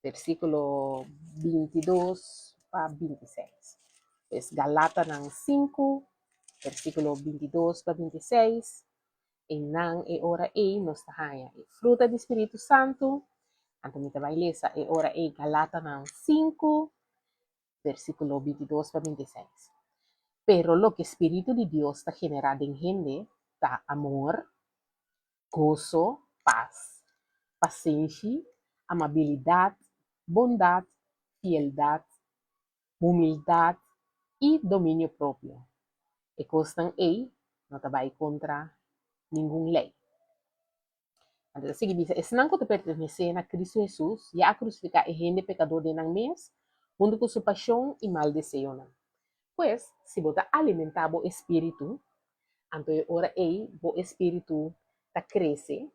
A: Versíkulo 22 pa 26. Pues Galatanan 5, versíkulo 22 pa 26, einan e ora ei nos ta haña e fruta di spiritu santu. Anto mi ta bai lesa e ora ei Galatanan 5, versíkulo 22 pa 26. Pero loke spiritu di Dios ta generá den hende ta amor, goso, pas, pasenshi, amabilidat, bondat, fieldat, humildat i dominio propio. E kosnan ei no ta bai kontra ningun lei. Anto ta sigui bisa, Esnan ku ta pertenesé na Kristu Hesus ya a krusifiká e hende pekadó den nan mes, huntu ku su pashon i mal deseonan. Pues, si bo ta alimentá bo espíritu, Anto e ora ei bo espíritu ta krese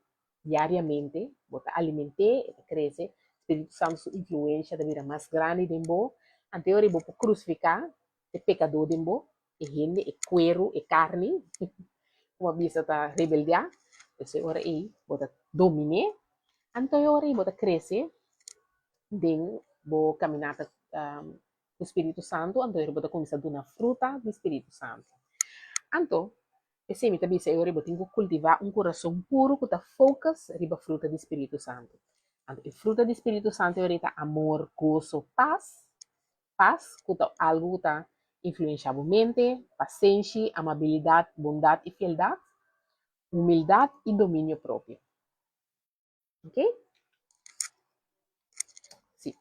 A: diariamente, bo ta aliment'é, e ta krese, Spiritu Santu su influensha ta bira mas grandi den bo, anto e ora ei bo por krusifiká e pekadó den bo, e hende, e kueru, e karni, ku bo a bisa ta rebeldiá, pues e ora ei bo ta domin'é, anto e ora ei bo ta krese den bo kaminata ku Spiritu Santu, anto bo ta kuminsá duna fruta di Spiritu Santu. Anto, p'esei mi ta bisa e ora bo tin ku kultivá un kurason puru ku ta focus riba fruta di Spiritu Santu. Anto, e fruta di Spiritu Santu e ora ta amor, goso, pas, pas ku ta algu ku ta influenshá bo mente, pasenshi, amabilidat, bondat i fieldat, humildat i dominio propio. Ok? Sí.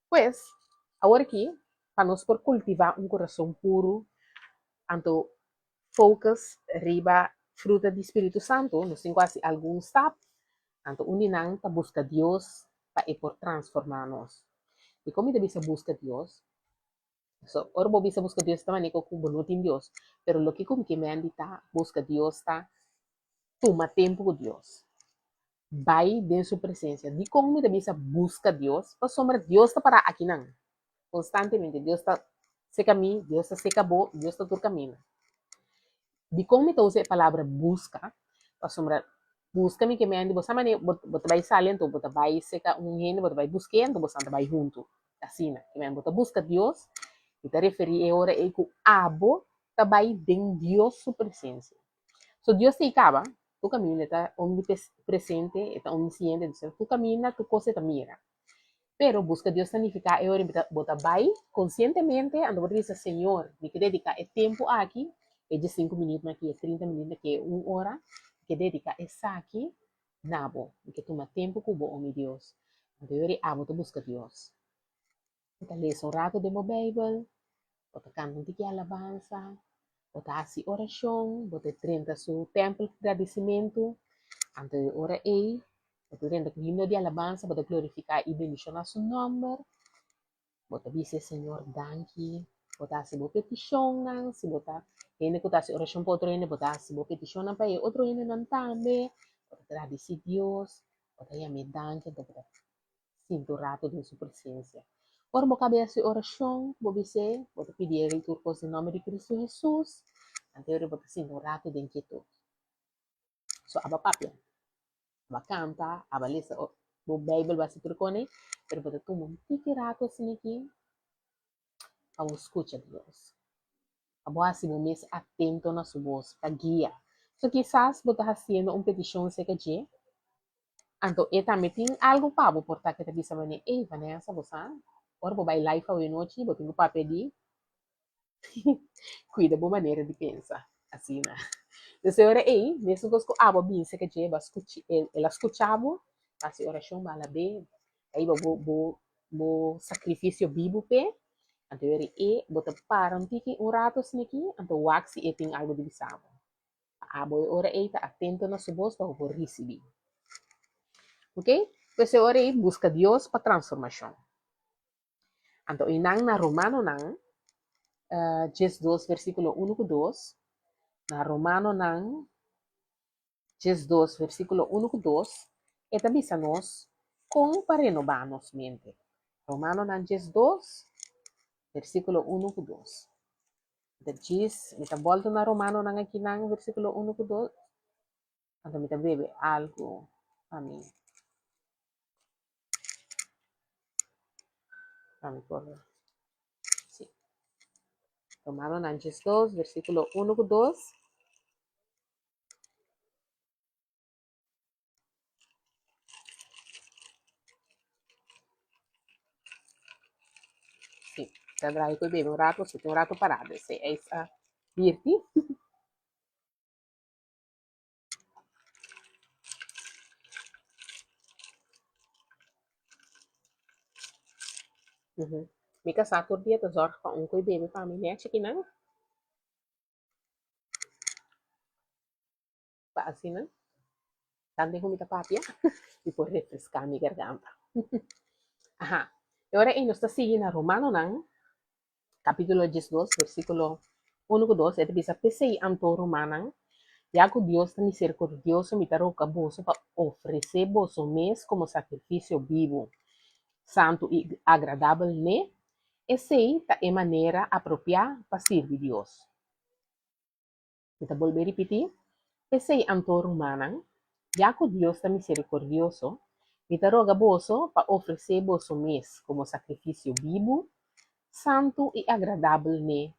A: Pues, awor aki, pa nos por kultivá un kurason puru, anto focus riba fruta di Spiritu Santu, nos tin ku hasi algun stap. Anto un di nan ta buska Dios pa e por transformá nos. Dikon mi ta bisa buska Dios? So, ora bo bisa buska Dios ta manera ku bo no tin Dios. Pero loke ku mi ke mendi ta buska Dios ta tuma tempu ku Dios. Bai den su presensia. Dikon mi ta bisa buska Dios? Pasobra Dios ta pará akinan. Konstantemente Dios ta seka mi, Dios ta seka bo, Dios ta tur kaminda. Dikon mi ta usa e palabra buska? Pasobra buska mi ke mendi bo sa manera bo ta bai sali anto bo ta bai seka un hende bo ta bai busk'é anto boso ta bai huntu. Asina, ke men bo ta buska Dios. Mi ta referí e ora ei ku abo ta bai den Dios su presensia. So Dios ta ei kaba, tur kaminda e ta omnipresente, e ta omnisiente, entonces tur kaminda, tur kos e ta mira. Pero buska Dios ta nifiká e ora ei bo ta bai konsientemente, anto bo ta bisa, Señor, mi ke dediká e tempu aki, e diesinku minütnan aki, e trinta minütnan aki, e un ora, mi ke dediká esaki na bo. Mi ke tuma tempu ku bo, o mi Dios. Anto e ora ei abo ta buska Dios. Bo ta lesa un ratu den bo Beibel, bo ta kanta un tiki alabansa, bo ta hasi orashon, bo ta drenta su tèmpel ku gradisimentu. Anto e ora ei, bo ta drenta ku himno di alabansa, bo ta glorifiká i bendishoná su nòmber. Bo ta bisa e Señor danki, bo ta hasi bo petishonnan, si bo ta hende ku ta hasi orashon pa otro hende, bo ta hasi bo petishonnan pa e otro hendenan tambe. Bo ta gradisí Dios, bo ta yam'é danki, anto bo ta sinti un ratu den su presensia. Ora bo kaba hasi orashon, bo bis'é, bo ta pidi el tur kos den nòmber di Kristu Hesus, anto ora bo ta sinti un ratu den kietut. So aba papia, aba kanta, aba lesa bo Beibel, bo hasi tur kos, pero bo ta tuma un tiki ratu asina aki pa bo skucha Dios, pa bo hasi bo mes atento na su bos pa guia. So kisas bo ta hasiendo un petishon serka dje, anto e tambe tin algu pa bo por ta ke ta bisa manera, ey Vanessa bo sa ora bo bai live awe nochi bo tin ku papia di kuida bo manera di pensa, asina. Entonces e ora ey mesun kos ku abo a bin serka dje bo a skucha el a skucha bo, bo a hasi orashon bo a alab'é, Aiba bo bo bo sacrificio bibu p'e, anto e ora e bo ta para un tiki un rato asina aki, anto wak si e tin algo di bisa bo. Pa abo e ora ei ta atento na su bos pa bo por ricibi. Ok, pues e ora ei busca Dios pa transformacion. Anto einan na Romanonan 12 versiculo 1 cu 2, na Romanonan 12, versíkulo 1 ku 2, e ta bisa nos kon pa renobá nos mente. Romanonan 12, versíkulo 1 ku 2. Mi ta djis, mi ta bòltu na Romanonan akinan, versíkulo 1 ku 2, anto mi ta bebe algu pa mi, pa mi por, sí. Romanonan 12, versíkulo 1 ku 2. Sí, ta draai ku e bebe un rato, si tin un rato pará, dus e ijs a birti. Mi kasá tur dia ta zòrg pa un ku e bebe pa mi nèchi kinan. Pa asina, tantu ku mi ta papia, mi por refreská mi garganta. Aha, e ora ei nos ta sigui na Romanonan, kapítulo 12, versíkulo 1 ku 2, e ta bisa, P'esei anto, rumannan, ya ku Dios ta miserikordioso, mi ta roga boso pa ofresé boso mes komo sakrifisio bibu, santu i agradabel n'e, Esei ta e manera apropiá pa sirbi Dios. Mi ta bolbe ripití, P'esei anto, rumannan, ya ku Dios ta miserikordioso, mi ta roga boso pa ofresé boso mes komo sakrifisio bibu, santu i agradabel n'e.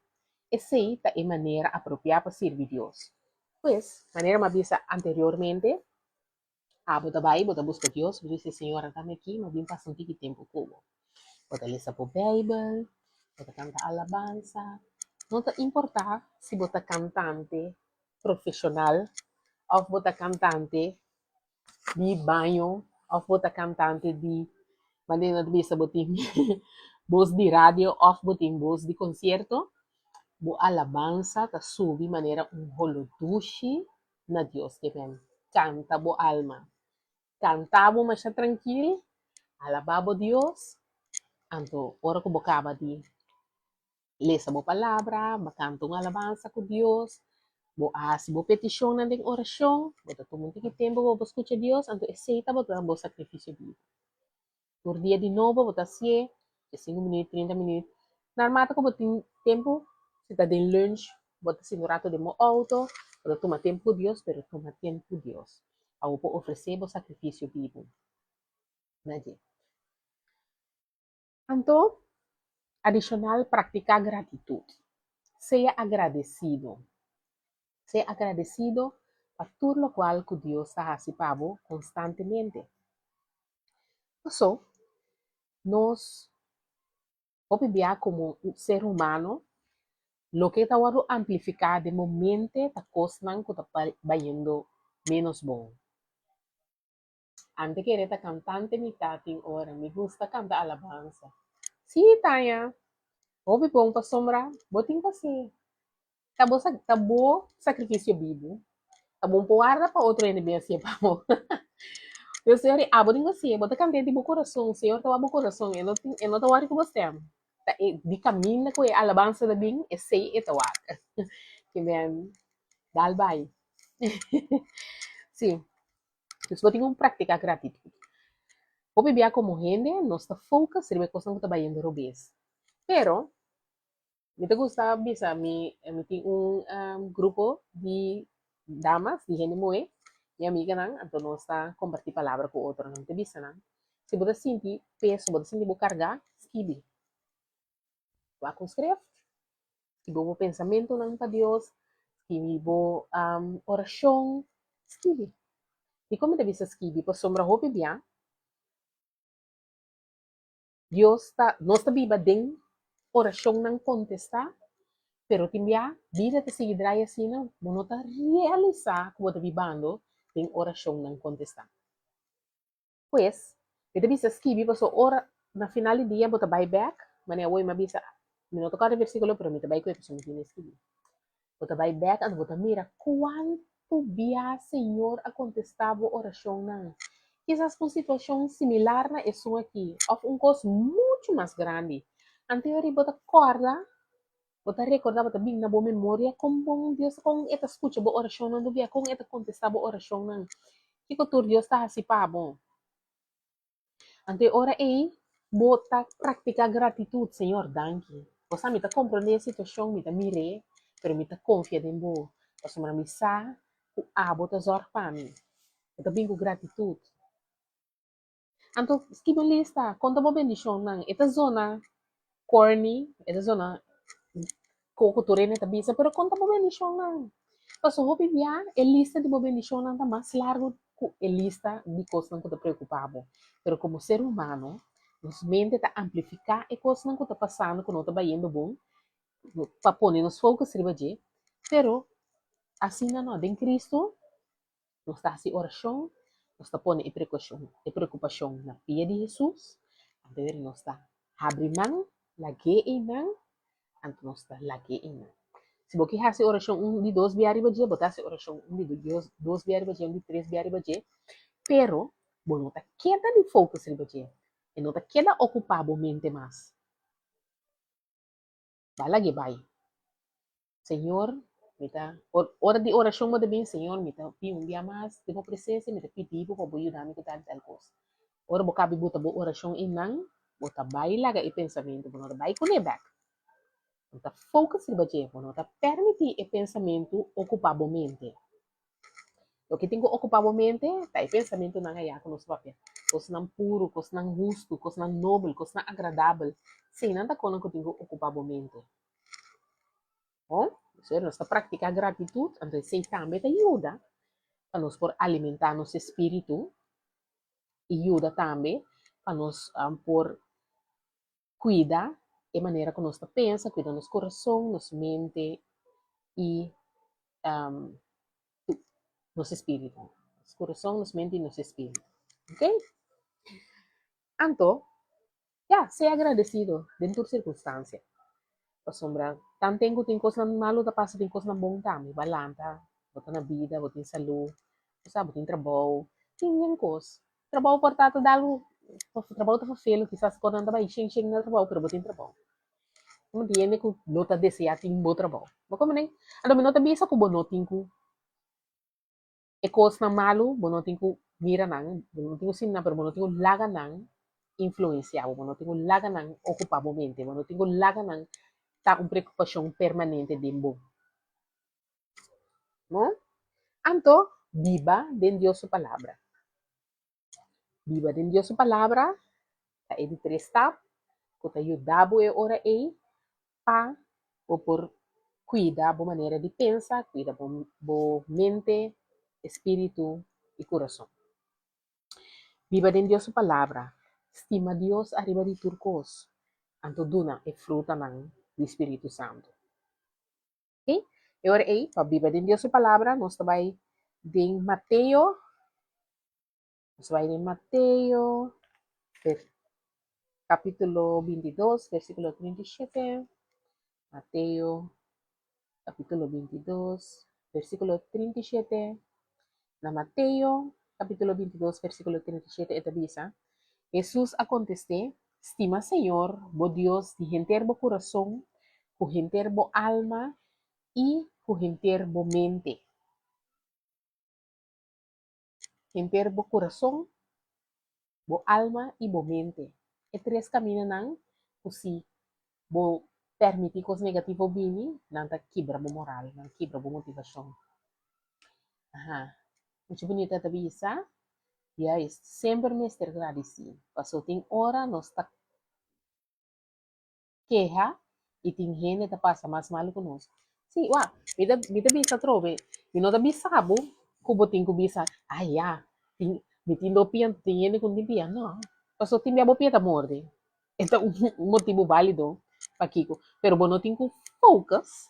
A: Esei ta e manera apropiá pa sirbi Dios. Pues, manera mi a bisa anteriormente, Abo ta bai, bo ta buska Dios, bo dici, Señor, ata mi aki, mi a bin pasa un tiki tempu ku bo. Bo ta lesa bo Bijbel, bo ta kanta alabansa. No ta importá si bo ta kantante profeshonal òf bo ta kantante di baño òf bo ta kantante di, manera nan ta bisa bo tin bos di radio òf bo tin bos di konsierto, bo alabansa ta subi manera un holo dushi na Dios ke men kanta bo alma. Kanta bo masha trankil, alabá bo Dios, anto ora ku bo kaba di lesa bo palabra, bo kanta un alabansa ku Dios, bo a hasi bo petishonnan den orashon, bo ta tuma un tiki tempu pa bo skucha Dios, anto esei tabata bo sakrifisio bibu. Tur dia di nobo bo ta hasié, dje sinku minüt, trinta minüt. Narmata ku bo tin tempu, si ta den lunch, bo ta sinta un ratu den bo outo, bo ta tuma tempu ku Dios, pero tuma tempu ku Dios pa bo por ofresé bo sakrifisio bibu na dje. Anto. Adishonal, praktiká gratitut. Sea agradesido. Sea agradesido pa tur lokual ku Dios ta hasi pa bo konstantemente. Paso, nos hopi bia komo un ser humano, loke ta wòrdu amplifiká den bo mente ta kosnan ku ta bayendo ménos bon. Ante kere ta kantante mi ta tin ora mi gusta kanta alabansa. Sí, Tanya, hopi bon pasobra bo tin ku hasi. Ta bo ta bo sakrifisio bibu. Ta bon por warda pa otro hende bin hasié pa bo. Pero Señor di abo tin ku hasié, bo ta kant'é di bo kurason, Señor ta wak bo kurason, e no tin e no ta wòri ku bo stèm. Ta e di kaminda ku e alabansa ta bin, esei e ta wak. Ke men dal bai. Sí. Dus bo tin un praktika gratitut. Hopi bia komo hende nos ta focus riba e kosnan ku ta bayendo robes. Pero mi ta gusta bisa mi mi tin un grupo di damas, di hende muhé, mi amiganan, anto nos ta kompartí palabra ku otronan. Mi ta bisa nan, si bo ta sinti peso, bo ta sinti bo kargá, skibi. Wak un skref, skibi bo pensamentunan pa Dios, skibi bo orashon, skibi. Dikon mi ta bisa skibi? Pasobra hopi bia Dios ta, nos ta biba den orashonnan kontestá, pero tin bia bida ta sigui drai asina, bo no ta realisá ku bo ta bibando den orashonnan kontestá. Pues, mi ta bisa skibi paso ora na final di dia bo ta bai bek, manera awor mi a bisa, mi no ta kòrda e versíkulo pero mi ta bai ku e pasobra mi tene skibi. Bo ta bai bek anto bo ta mira kuantu bia Señor a kontestá bo orashonnan. Kisas un situashon similar na esun aki òf un kos muchu mas grandi. Anto yori bo ta kòrda Bo ta rekordá, bo ta bin na bo memoria kon bon Dios ta, kon e ta skucha bo orashonnan tur bia, kon e ta kontestá bo orashonnan, kiko tur Dios ta hasi pa bo. Anto e ora ei bo ta praktiká gratitut, Señor, danki. Bo sa mi ta komprondé e situashon, mi ta mir'é, pero mi ta konfia den bo, pasobra mi sa ku abo ta zòrg pa mi. Bo ta bin ku gratitut. Anto skibi un lista, konta bo bendishonnan. E ta zona corny, e ta zona koko tur hende ta bisa, pero konta bo bendishonnan. Pasobra hopi bia e lista di bo bendishonnan ta mas largu ku e lista di kosnan ku ta preokupá bo. Pero komo ser humano, nos mente ta amplifiká e kosnan ku ta pasando ku no ta bayendo bon, pa pone nos focus riba dje, pero asina no, den Cristo Nos ta hasi orashon, nos ta pone e prekashon, e preokupashon na pia di Hesus, anto weri nos ta habri man, lag'é einan, anto nos ta lag'é einan. Si bo ke hasi orashon un di dos bia riba dje, bo ta hasi orashon un di dos bia riba dje, un di tres bia riba dje, pero bo no ta keda di focus riba dje, e no ta keda okupá bo mente mas. Ba lag'é bai. Señor, mi ta, ora di orashon bo ta bin, Señor, mi ta pidi un bia mas den bo presensia, mi ta pidi bo pa bo yuda mi ku tal i tal kos. Ora bo kabi buta bo orashon einan, bo ta bai laga e pensamentu, bo no ta bai kuné bèk. Bo ta focus riba dje, bo no ta permití e pensamentu okupá bo mente. Loke tin ku okupá bo mente ta e pensamentunan ayá ku nos papia, kosnan puru, kosnan hustu, kosnan nobel, kosnan agradabel. Eseinan ta konan ku tin ku okupá bo mente. Bon, entonces nos ta practica gratitud, anto esey tambe ta yuda pa nos por alimenta nos espiritu y yuda tambe pa nos por cuida e manera cu nos ta pensa, cuida nos corazon, nos mente y nos espiritu. Nos corazon, nos mente y nos espiritu. Ok? Anto, Ya, sea agradecido den tur circunstancia. Pasobra tanten cu tin cosnan malo ta pasa, tin cosnan bon tambe. Bo a lanta, bo ta na bida, bo tin salud, bo sa, bo tin trabou, tin yen cos. Trabou por ta ta da algo, trabou ta vervelen, kisas cosnan ta bai shen shen na trabou, pero bo tin trabou. Bo tin hende cu no ta desea tin bo trabou. Bo comprende? Anto mi no ta bisa cu bo no tin cu E kosnan malu bo no tin ku mira nan, bo no tin ku sinti nan, pero bo no tin ku laga nan influensiá bo, bo no tin ku laga nan okupá bo mente, bo no tin ku laga nan ta un preokupashon permanente den bo. No? Anto, biba den Dios su Palabra. Biba den Dios su Palabra ta e di tres stap. ku ta yuda bo e ora ei pa bo por kuida bo manera di pensa, kuida bo mente, espíritu i kurason. Biba den Dios su Palabra, stima Dios ariba di tur kos, anto duna e frutanan di Spiritu Santu. Oké? E ora ei, pa biba den Dios su Palabra, nos ta bai den Mateo, nos ta bai den Mateo, kapítulo 22, versíkulo 37. Mateo, kapítulo 22, versíkulo 37. Na Mateo, kapítulo 22, versíkulo 37, e ta bisa, Hesus a kontest'é, Stima Señor bo Dios di henter bo kurason, ku henter bo alma i ku henter bo mente. Henter bo kurason, bo alma i bo mente. E tres kamindanan ku si bo permití kos negativo bini, nan ta kibra bo moral, nan kibra bo motivashon. Aha. Mucha bunita ta bisa, Juist, semper mester gradisí, paso tin ora nos ta keha i tin hende ta pasa mas malu ku nos. Sí, wak, mi ta mi ta bisa atrobe, mi no ta bisa bo ku bo tin ku bisa, ay ya, tin mi tin dos pia, tin hende ku no tin pia. No, pasobra tin bia bo pia ta morde, e ta un motibu bálido pakiko, pero bo no tin ku focus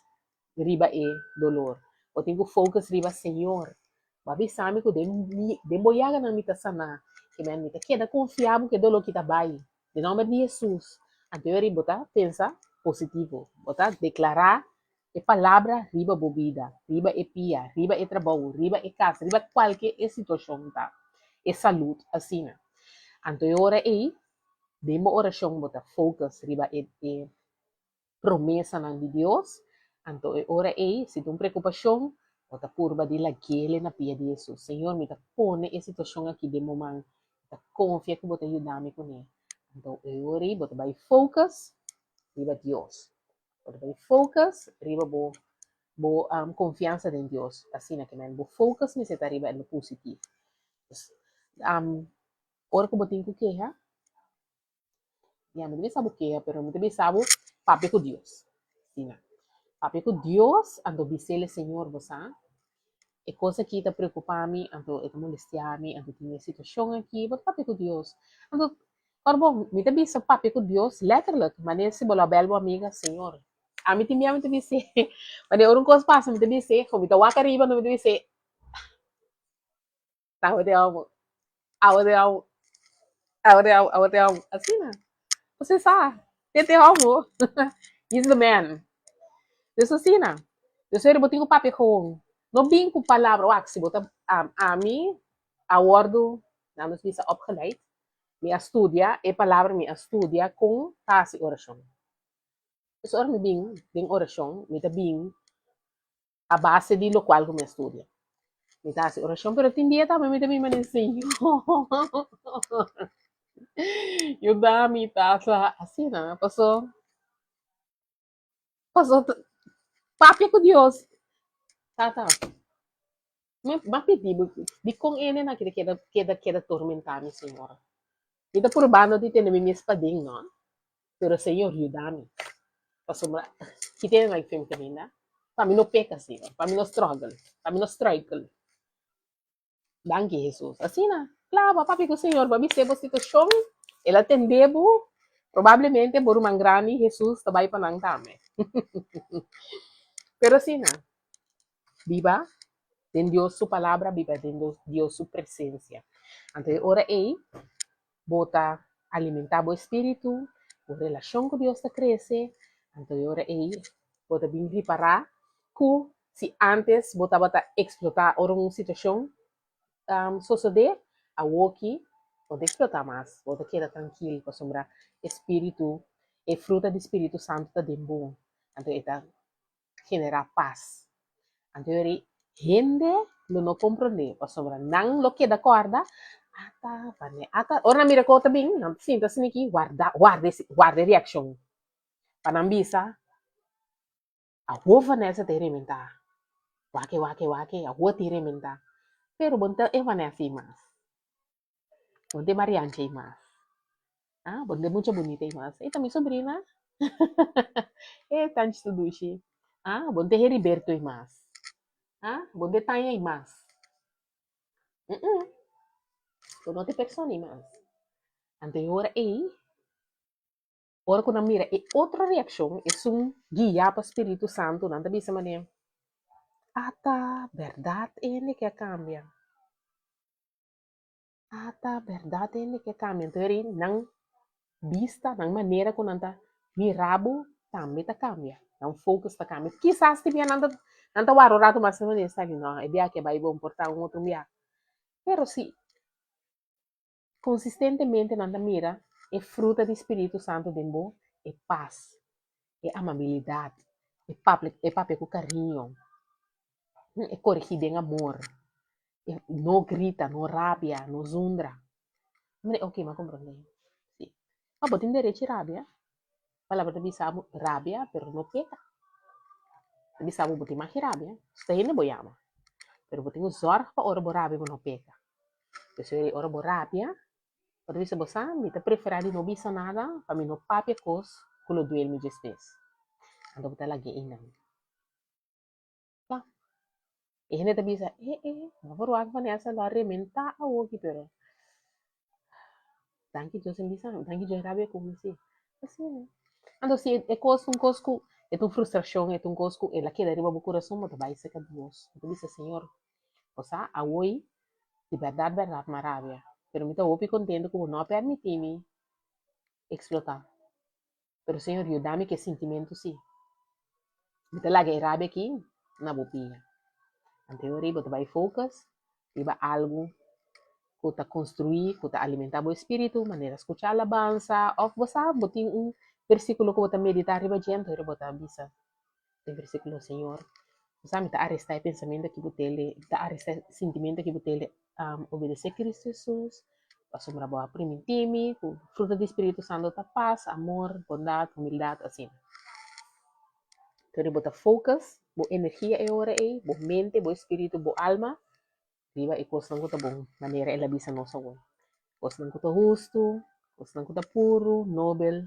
A: riba e dolor, bo tin ku focus riba Señor. Bo a bisa mi ku den mi den bo yaganan mi ta saná, ke mi ta keda konfia bo ku e dolor ki ta bai. Den nomber di Hesus. Anto e ora bo ta pensa positivo. Bo ta deklará e palabra riba bo bida, riba e pia, riba e trabou, riba e kas, riba kualke e situashon ta, e salud, asina. Anto e ora ei, den bo orashon bo ta focus riba e e promesanan di Dios, anto e ora ei, si ta un preokupashon, bo ta purba di lag'el na pia di Hesus. Señor, mi ta pone e situashon aki den bo man, mi ta konfia ku bo ta yuda mi kuné. Anto e ora ei bo ta bai focus riba Dios. Bo ta bai focus riba bo bo konfiansa den Dios. Asina ke men bo focus mester ta riba lo positivo. Ora ku bo tin ku keha, Ya, mi ta bisa bo keha, pero mi ta bisa bo papia ku Dios. Asina. Papia ku Dios, anto bis'el, Señor, bo sa, e kos aki ta preokupá mi, anto e ta molestiá mi, anto tin e situashon aki, bo ta papia ku Dios. Anto, ora bo, mi ta bisa papia ku Dios letterlijk, manera si bo lo a bel bo amiga, Señor, ami tin bia mi ta bis'é, manera ora un kos pasa mi ta bis'é, mi ta wak ariba, anto mi ta bis'é, Awo te amo. Awo te amo. Awo te amo. Awo te amo. Asina. Você sa. Te te amo. He's the man. Dus asina. Dus eri bo tin ku papia gewoon. No bin ku palabra. Wak, si bo ta um, ami a wordu, nan nos bisa opgeleid. Mi a studia e palabra, mi a studia kon ta hasi orashon. Dus ora mi bin den orashon, mi ta bin a base di locual cu mi a studia. Mi ta haci oracion, pero tin dia tambe mi ta bin mane, Señor, yuda mi tata. Asina, paso, paso papia cu Dios. Tata, mi a pidi bo, dicon e hende aki ta keda, keda, keda tormenta mi, Señor? Mi ta probando di tene mi mes paden, no? Pero Señor yuda mi. Pasobra ki tene nan fe mi kaminda? Pa mi no peka, Señor. Pa mi no struggle. Pa mi no struikel. Danki, Hesus. Asina, klaba, papia ku Señor. Bo a bis'é bo situashon, El a tendé bo. Probablemente bo ruman grandi, Hesus, ta bai pa nan tambe. Pero asina, biba den Dios su palabra, biba den Dios su presencia. Anto e ora ei, Bo ta alimentá bo espíritu, bo relashon ku Dios ta krese, anto e ora ei bo ta bin ripará ku si ántes bo tabata eksplotá ora un situashon sosodé, awoki bo no ta eksplotá mas, bo ta keda trankil pasobra e spiritu, e fruta di spiritu santu ta den bo, anto e ta generá pas. Anto yori hende lo no komprondé pasobra nan lo keda kòrda, ata Vane, ata, ora nan mira ku ta bin, nan ta sinta asina aki warda, warda e warda e reakshon pa nan bisa, awor Vanessa ta e rementá, wak-e wak-e wak-e, awor ta e rementá. Pero bo no ta e Vanessa ei mas, bo no ta e Marianchi ei mas. Ah, bo no ta e mucha bunita ei mas. E ta mi sobrina. E tanchi su dushi. Ah, bo no ta e Heriberto ei mas. Ah, bo no ta e Tanya ei mas. Mm-mm. Bo no ta e persona ei mas. Anto e ora ei, ora ku nan mira e otro reakshon, esun guiá pa Spiritu Santu, nan ta bisa manera, Ata bèrdat hende ke a kambia. Ata bèrdat hende ke a kambia. Anto eri nan bista, nan manera ku nan ta mira bo tambe ta kambia. Nan focus ta kambia. Kisas tin bia nan ta nan ta wara un ratu mas manera esaki, no, e bia aki a bai bon, por ta un otro bia. Pero si Konsistentemente nan ta mira e fruta di spiritu santu den bo, e pas, e amabilidat, e papia e papia ku kariño, e korigí den amor, e no grita, no rabia, no zundra. Mi di, oke, mi a komprondé. Sí. Ma bo tin derechi rabia. Palabra ta bisa bo rabia, pero no peka. Ta bisa bo, bo tin maki rabia, si ta hende bo yama. Pero bo tin ku zòrg pa ora bo rabia bo no peka. P'esei ora bo rabia, bo ta bisa bo sa, mi ta preferá di no bisa nada pa mi no papia kos ku lo duel mi despues. Anto bo ta lag'é einan. Kla. E hende ta bisa, e e, no por wak Vanessa lo a rementá awoki, pero Danki Dios en bisa mi, danki Dios rabia ku mi si. Asina. Anto si e kos un kos ku e ta un frustrashon, e ta un kos ku el a keda riba bo kurason, bo ta bai serka Dios. Bo ta bisa, Señor, bo sa awoy di bèrdat bèrdat mi a rabia, pero mi ta hopi kontento ku bo no a pèrmití mi eksplotá. Pero Señor yuda mi ku e sintimentu si. Mi ta laga e rabia aki na bo pia. Anto e ora ei bo ta bai focus riba algu ku ta konstruí, ku ta alimentá bo espíritu, manera skucha alabansa òf bo sa bo tin un versíkulo ku bo ta meditá riba dje, anto e ora bo ta bisa e versíkulo, Señor, bo sa mi ta arestá e pensamentu aki bo tele, mi ta arestá e sintimentu aki bo tele obedesé Cristo Hesus, pasobra bo a primintí mi ku fruta di Spiritu Santu ta pas, amor, bondat, humildat, asina. Pero bo ta focus bo energia e ora ei, bo mente, bo espíritu, bo alma riba e kosnan ku ta bon, manera el a bisa nos awor. Kosnan ku ta hustu, kosnan ku ta puru, nobel,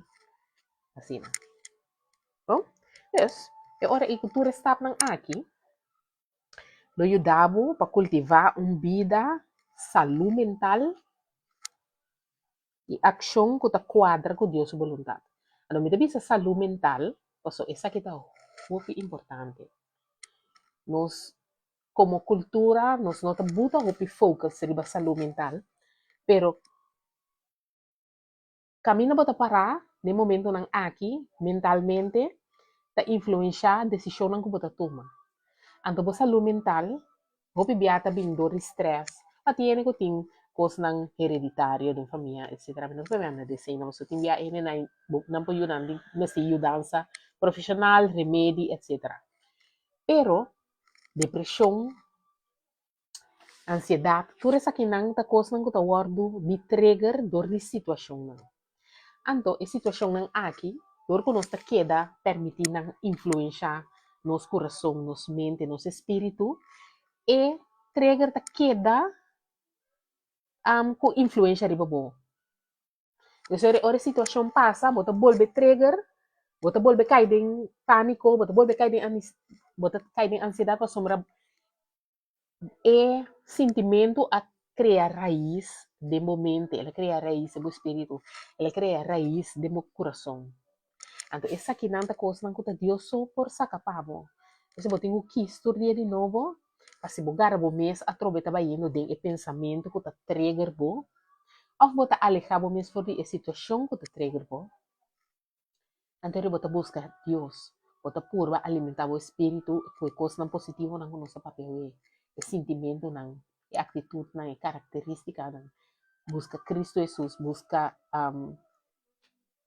A: asina. Bon, dus e ora ei ku tur e stapnan aki lo yuda bo pa kultivá un bida salú mental i akshon ku ta kuadra ku Dios su boluntat. Anto mi ta bisa salú mental pasobra esaki ta hopi importante. Nos komo kultura nos no ta buta hopi focus riba salú mental, pero kaminda bo ta pará den momentonan aki mentalmente ta influenshá desishonnan ku bo ta tuma. Anto bo salú mental hopi bia ta bin dor di strès, pa tin hende ku tin kosnan hereditario den famia etsetera, mi no ta manda di esei pasobra tin bia hende nan nan por yuda nan mester yudansa profeshonal, remedi etsetera. Pero depreshon, ansiedat, tur esakinan ta kosnan ku ta wòrdu di trigger dor di situashonnan. Anto e situashonnan aki, dor ku nos ta keda permití nan influenshá nos kurason, nos mente, nos espíritu, e trigger ta keda ku influensha riba bo. Entonces ora e situashon pasa, bo ta bolbe trigger, bo ta bolbe kai den pániko, bo ta bolbe kai den bo ta kai den ansiedat pasobra E sintimentu a krea rais den bo mente, el a krea rais den bo spiritu, el a krea rais den bo kurason. Anto esakinan ta kosnan ku ta Dios so por saka pa bo. Entonces bo tin ku kis tur dia di nobo pa si bo gara bo mes atrobe ta bayendo den e pensamentu ku ta trigger bo òf bo ta alehá bo mes for di e situashon ku ta trigger bo. Anto bo ta buska Dios, bo ta purba alimentá bo espíritu ku e kosnan positivonan ku nos ta papia awe, e sintimentunan, e aktitutnan, e karakterístikanan. Buska Kristu Hesus, buska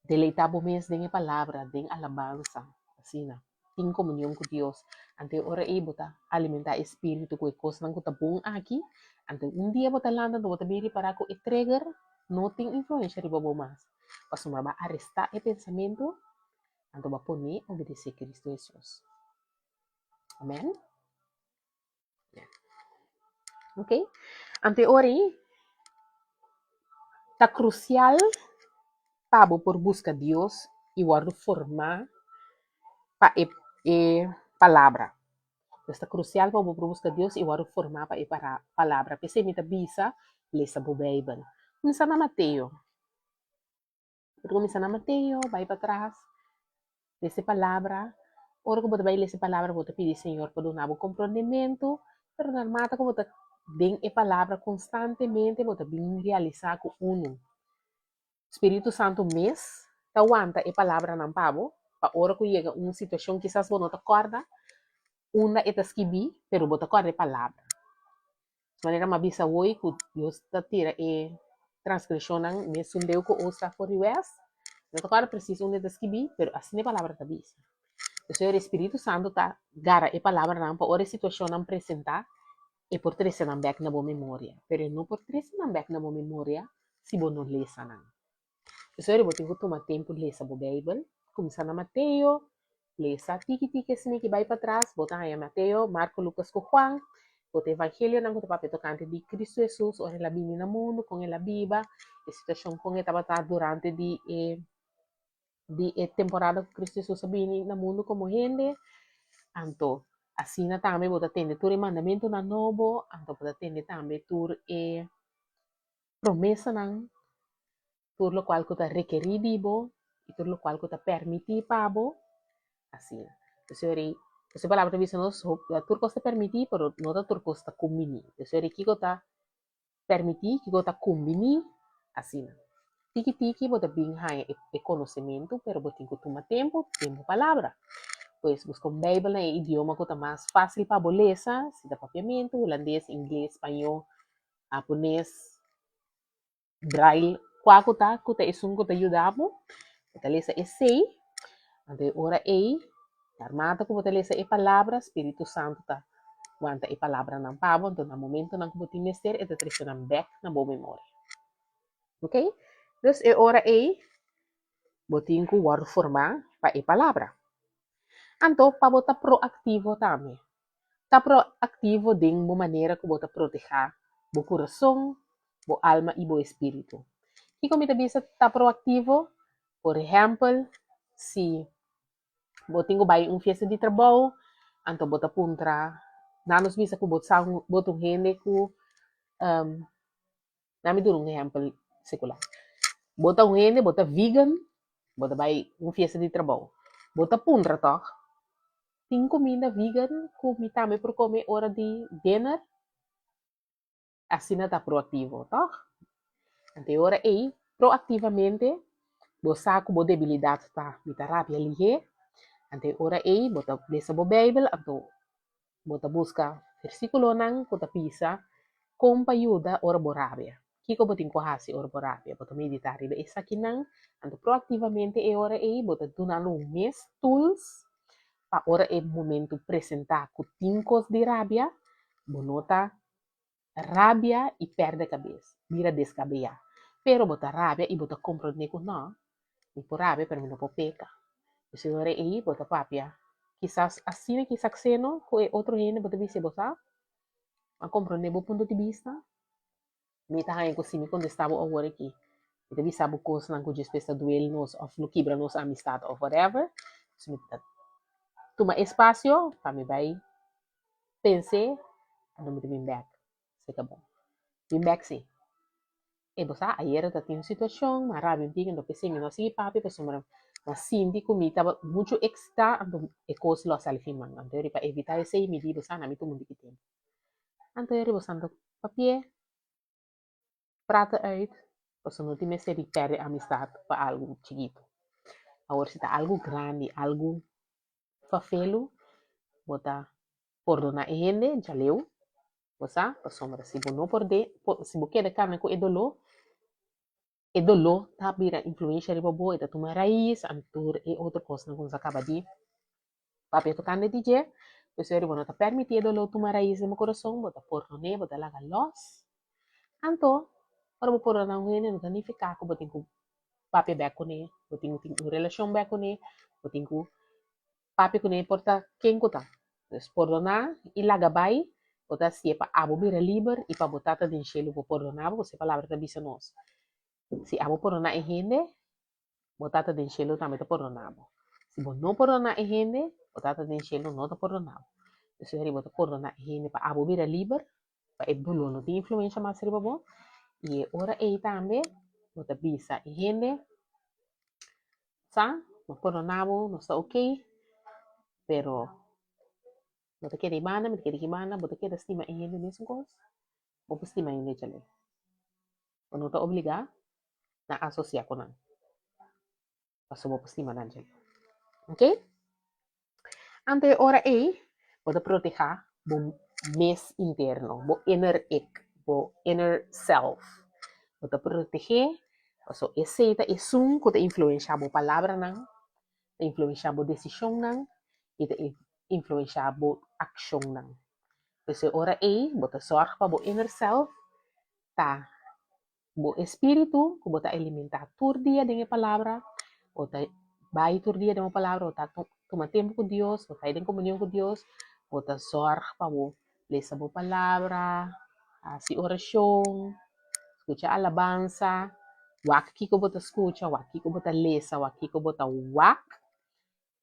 A: deleitá bo mes den e Palabra, den alabansa, asina. Tin komunion ku Dios. Anto e ora ei bo ta alimentá e spiritu ku e kosnan ku ta bon aki. Anto un dia bo ta lanta anto bo ta bin ripará ku e trigger no tin influensha riba bo mas. Pasobra bo a arestá e pensamentu, anto bo a pon'é obedesé Kristu Hesus. Amen. Ok, anto e ora ei ta krusial. pa bo por buska Dios i wòrdu formá pa e e palabra. Pues ta krusial pa bo por buska Dios i wòrdu formá pa e palabra. P'esei mi ta bisa, lesa bo Beibel. Kuminsá na Mateo. Bo ta kuminsá na Mateo, bai patras, lesa e palabra. Ora ku bo ta bai lesa e palabra, bo ta pidi Señor pa duna bo komprondementu, pero narmata ku bo ta den e palabra konstantemente, bo ta bin realisá ku unu, Spiritu Santu mes ta wanta e palabranan pa bo, pa ora ku yega un situashon kisas bo no ta kòrda unda e ta skibí, pero bo ta kòrda e palabra. Manera mi a bisa awor ku Dios ta tira e transgreshonnan mesun deu ku os ta for di wes, mi no ta kòrda presis unda e ta skibí, pero asina e palabra ta bisa. Entonces e Spiritu Santu ta gara e palabranan pa ora e situashonnan presentá, e por trese nan bèk na bo memoria, pero e no por trese nan bèk na bo memoria si bo no lesa nan. P'esei bo tin ku tuma tempu lesa bo Beibel, kuminsá na Mateo, lesa tiki tiki asina ki bai patras, bo ta haña Mateo, Marko, Lukas ku Juan, bo ta evangelionan ku ta papia tokante di Kristu Hesus ora el a bini na mundu, kon el a biba, e situashon kon e tabata durante di e di e temporada ku Kristu Hesus a bini na mundu komo hende, anto asina tambe bo ta tende tur e mandamentunan nobo, anto bo ta tende tambe tur e promesanan, tur lokual ku ta rekerí di bo i tur lokual ku ta permití pa bo, asina. Entonces, e palabra ta bisa nos tur kos ta permití, pero no ta tur kos ta kumbiní. Entonces, kiko ta permití, kiko ta kumbiní, asina. Tiki tiki bo ta bin haña e konosementu, pero bo tin ku tuma tempu den bo palabra. Pues buska un Beibel na e idioma ku ta mas fásil pa bo lesa, si ta papiamentu, hulandes, ingles, spañó, hapones, braille, kua ku ta, ku ta esun ku ta yuda bo, bo ta lesa esei, anto e ora ei, narmata ku bo ta lesa e palabra, Spiritu Santu ta wanta e palabranan pa bo, anto na momentonan ku bo tin mester, e ta trese nan bèk na bo memoria. Ok? Dus e ora ei, bo tin ku wòrdu formá pa e palabra. Anto pa bo ta proaktivo tambe. Ta proaktivo den bo manera ku bo ta protehá bo kurason, bo alma i bo espíritu. Kiko mi ta bisa ta proaktivo? Por ehèmpel, si bo tin ku bai un fiesta di trabou, anto bo ta puntra, nan nos bisa ku bo sa bo ta un hende ku Nan mi duna un ehèmpel sekular. Bo ta un hende, bo ta vegan, bo ta bai un fiesta di trabou. Bo ta puntra tòg, Tin kuminda vegan ku mi tambe por kome ora di dinner? Asina ta proaktivo, tòg? Anto e ora ei, proaktivamente, bo sa ku bo debilidat ta mi ta rabia lihé. Anto e ora ei bo ta lesa bo Beibel, anto Bo ta buska versíkulonan ku ta bisa kon pa yuda ora bo rabia. Kiko bo tin ku hasi ora bo rabia? Bo ta meditá riba esakinan, anto proaktivamente e ora ei bo ta duna lo mes tools pa ora e momentu presentá ku tin kos di rabia, bo no ta rabia i pèrdè kabes, bira deskabeyá. Pero bo ta rabia i bo ta komprondé ku nò, mi por rabia pero mi no por peka. P'esei ora ei bo ta papia kisas asina kisas seno ku e otro hende bo ta bisa bo sa, mi a komprondé bo punto di bista, mi ta haña ku si mi kontestá bo awor aki mi ta bisa bo kosnan ku despues ta duel nos òf lo kibra nos amistat òf whatever, mi ta tuma espasio pa mi bai Pens'é, anto mi ta bin bèk. Se ta bon. Bin bèk sí. E bo sa, ayera ta tin un situashon, mi a rabia un tiki, anto p'esei mi no a sigui papia pasobra mi a sinti ku mi tabata muchu eksitá, anto e kos lo a sali fin man. Anto pa evitá esei mi di bo sa, na mi tuma un tiki tempu. Anto bo sa, anto papi'é prata uit, pasobra no tin mester di pèrdè amistat pa algu chikitu. Awor si ta algu grandi, algu fafelu, bo ta pordoná e hende djaleu, bo sa, pasobra si bo no pord'é, si bo keda kana ku e doló, e doló ta bira influensha riba bo, e ta tuma rais, anto tur e otro kosnan ku nos a kaba di papia tokante di dje, pues bo no ta permití e doló tuma rais den bo kurason, bo ta pordon'é, bo ta laga lòs. Anto, ora bo pordoná un hende no ta nifiká ku bo tin ku papia bèk kuné, bo tin ku tin un relashon bèk kuné, bo tin ku papia kuné por ta ken ku ta. Pues pordoná i laga bai, bo ta hasié pa abo bira liber i pa bo Tata den shelu por pordoná bo, pasobra e palabra ta bisa nos, si abo pordoná e hende, Bo Tata den shelu tambe ta pordoná bo. Si bo no pordoná e hende, bo Tata den shelu no ta pordoná bo. P'esei bo ta pordoná e hende pa abo bira liber, pa e doló no tin influensha mas riba bo. I e ora ei tambe bo ta bisa e hende, Sa, bo pordoná bo, nos ta okey, pero bo ta keda ei banda, mi ta keda aki banda, bo ta keda stima e hende mesun kos, bo por stima e hende djalei. Bo no ta obligá na asosiá ku nan pasobra bo por stima nan dje. Ok? Anto e ora ei bo ta protehá bo mes interno, bo inner ik, bo inner self. Bo ta proteh'é pasobra esei ta esun ku ta influenshá bo palabranan, ta influenshá bo desishonnan i ta influenshá bo akshonnan. P'esei e ora ei bo ta sòrg pa bo inner self ta bo espíritu ku bo ta alimentá tur dia den e palabra, bo ta bai tur dia den bo palabra, bo ta tuma tempu ku Dios, bo ta bai den komunion ku Dios, bo ta zòrg pa bo lesa bo palabra, hasi orashon, skucha alabansa, wak kiko bo ta skucha, wak kiko bo ta lesa, wak kiko bo ta wak.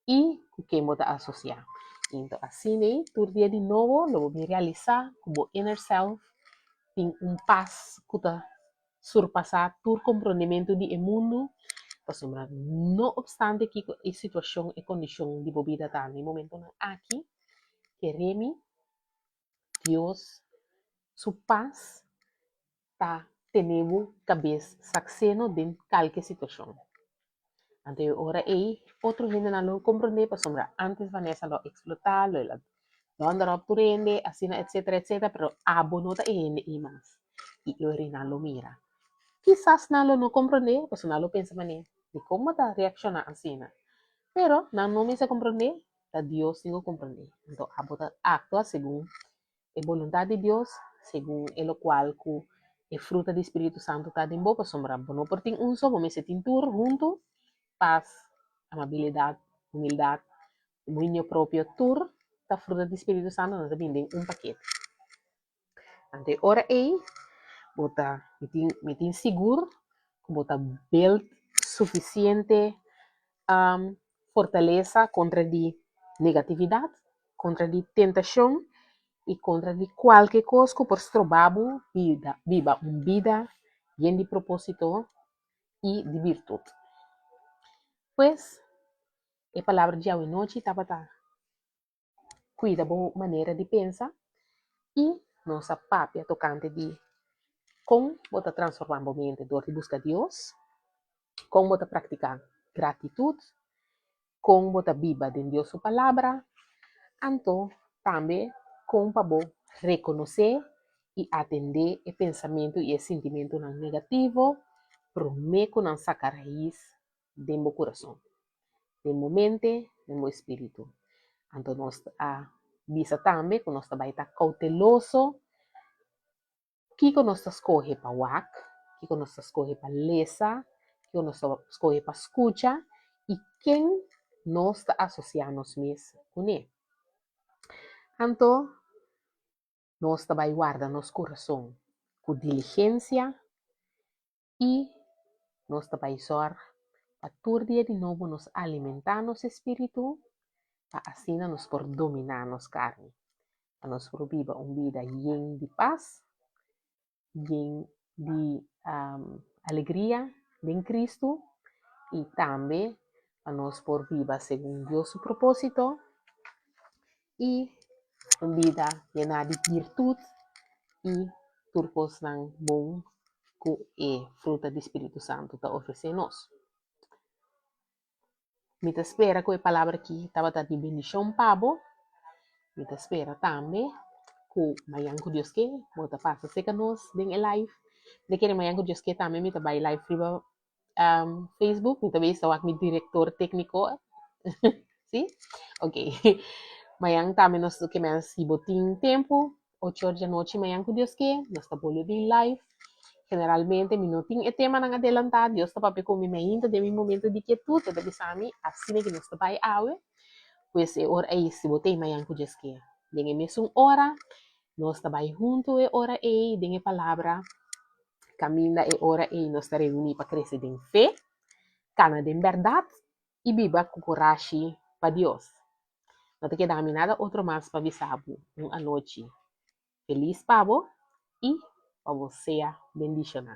A: i ku ken bo ta asosiá. Ento asina ei tur dia di nobo lo bo bin realisá ku bo inner self tin un pas ku ta surpasá tur komprondementu di e mundu, pasobra no opstante kiko e situashon, e kondishon di bo bida ta na e momentunan aki, kere mi Dios su pas ta tene bo kabes sakseno den kalke situashon. Anto e ora ei otro hendenan lo komprondé pasobra ántes Vanessa lo eksplotá, lo el a dònder òp tur hende, asina etsetera etsetera, pero abo no ta e hende ei mas. I e ora nan lo mira. Kisas nan lo no komprondé pasobra nan lo pensa manera, dikon bo ta reakshoná asina? Pero nan no mester komprondé, ta Dios tin ku komprondé. Anto abo ta aktua segun e boluntat di Dios, segun e lokual ku e fruta di Spiritu Santu ta den bo, pasobra bo no por tin un so, bo mester tin tur huntu, pas, amabilidat, humildat, dominio propio, tur ta fruta di Spiritu Santu, nan ta bini den un pakete. Anto e ora ei bo ta, mi tin, mi tin sigur ku bo ta build sufisiente fortalesa kontra di negatividat, kontra di tentashon i kontra di kualke kos ku por stroba bo bida, biba un bida yen di propósito i di birtut. Pues, e palabra di awenochi tabata. Kuida bo manera di pensa i nos a papia tokante di kon bo ta transformá bo mente dor di buska Dios, kon bo ta praktiká gratitut, kon bo ta biba den Dios su Palabra, anto tambe kon pa bo rekonosé i atendé e pensamentu i e sintimentunan negativo promé ku nan saka rais den bo kurason, den bo mente, den bo espíritu. Anto nos a bisa tambe ku nos ta bai ta kouteloso kiko nos ta skohe pa wak, kiko nos ta skohe pa lesa, kiko nos ta skohe pa skucha i ken nos ta asosiá nos mes kuné. Anto nos ta bai warda nos kurason ku diligensia I nos ta bai sòrg pa tur dia di nobo nos alimentá nos espíritu, pa asina nos por dominá nos karni, pa nos por biba un bida yen di pas, yen di alegria den Kristu, i tambe pa nos por biba segun Dios su propósito i un bida yená di birtut i tur kosnan bon ku e fruta di spiritu santu ta ofresé nos. Mi ta spera ku e palabra akí tabata di bendishon pa bo. Mi ta spera tambe ku mañan ku Dios ke bo ta pasa serka nos den e live. Mi ta kere mañan ku Dios ke tambe mi ta bai live riba Facebook, mi ta bisa wak mi director técnico. Sí? Ok. Mañan tambe nos ke men si bo tin tempu, ocho or di anochi mañan ku Dios ke, nos ta bolbe bin live. Generalmente mi no tin e temanan adelantá, Dios ta papia ku mi mainta den mi momento di kietut, e ta bisa mi asina ke nos ta bai awe. Pues e ora ei si bo t'ei mañan ku Dios ke, den e mesun ora, nos ta bai huntu e ora ei den e palabra. Kaminda e ora ei nos ta reuní pa krese den fe. Kana den bèrdat i biba ku kurashi pa Dios. No ta keda mi nada otro mas pa bisa bo un anochi felis pa bo i pa bo sea bendishoná.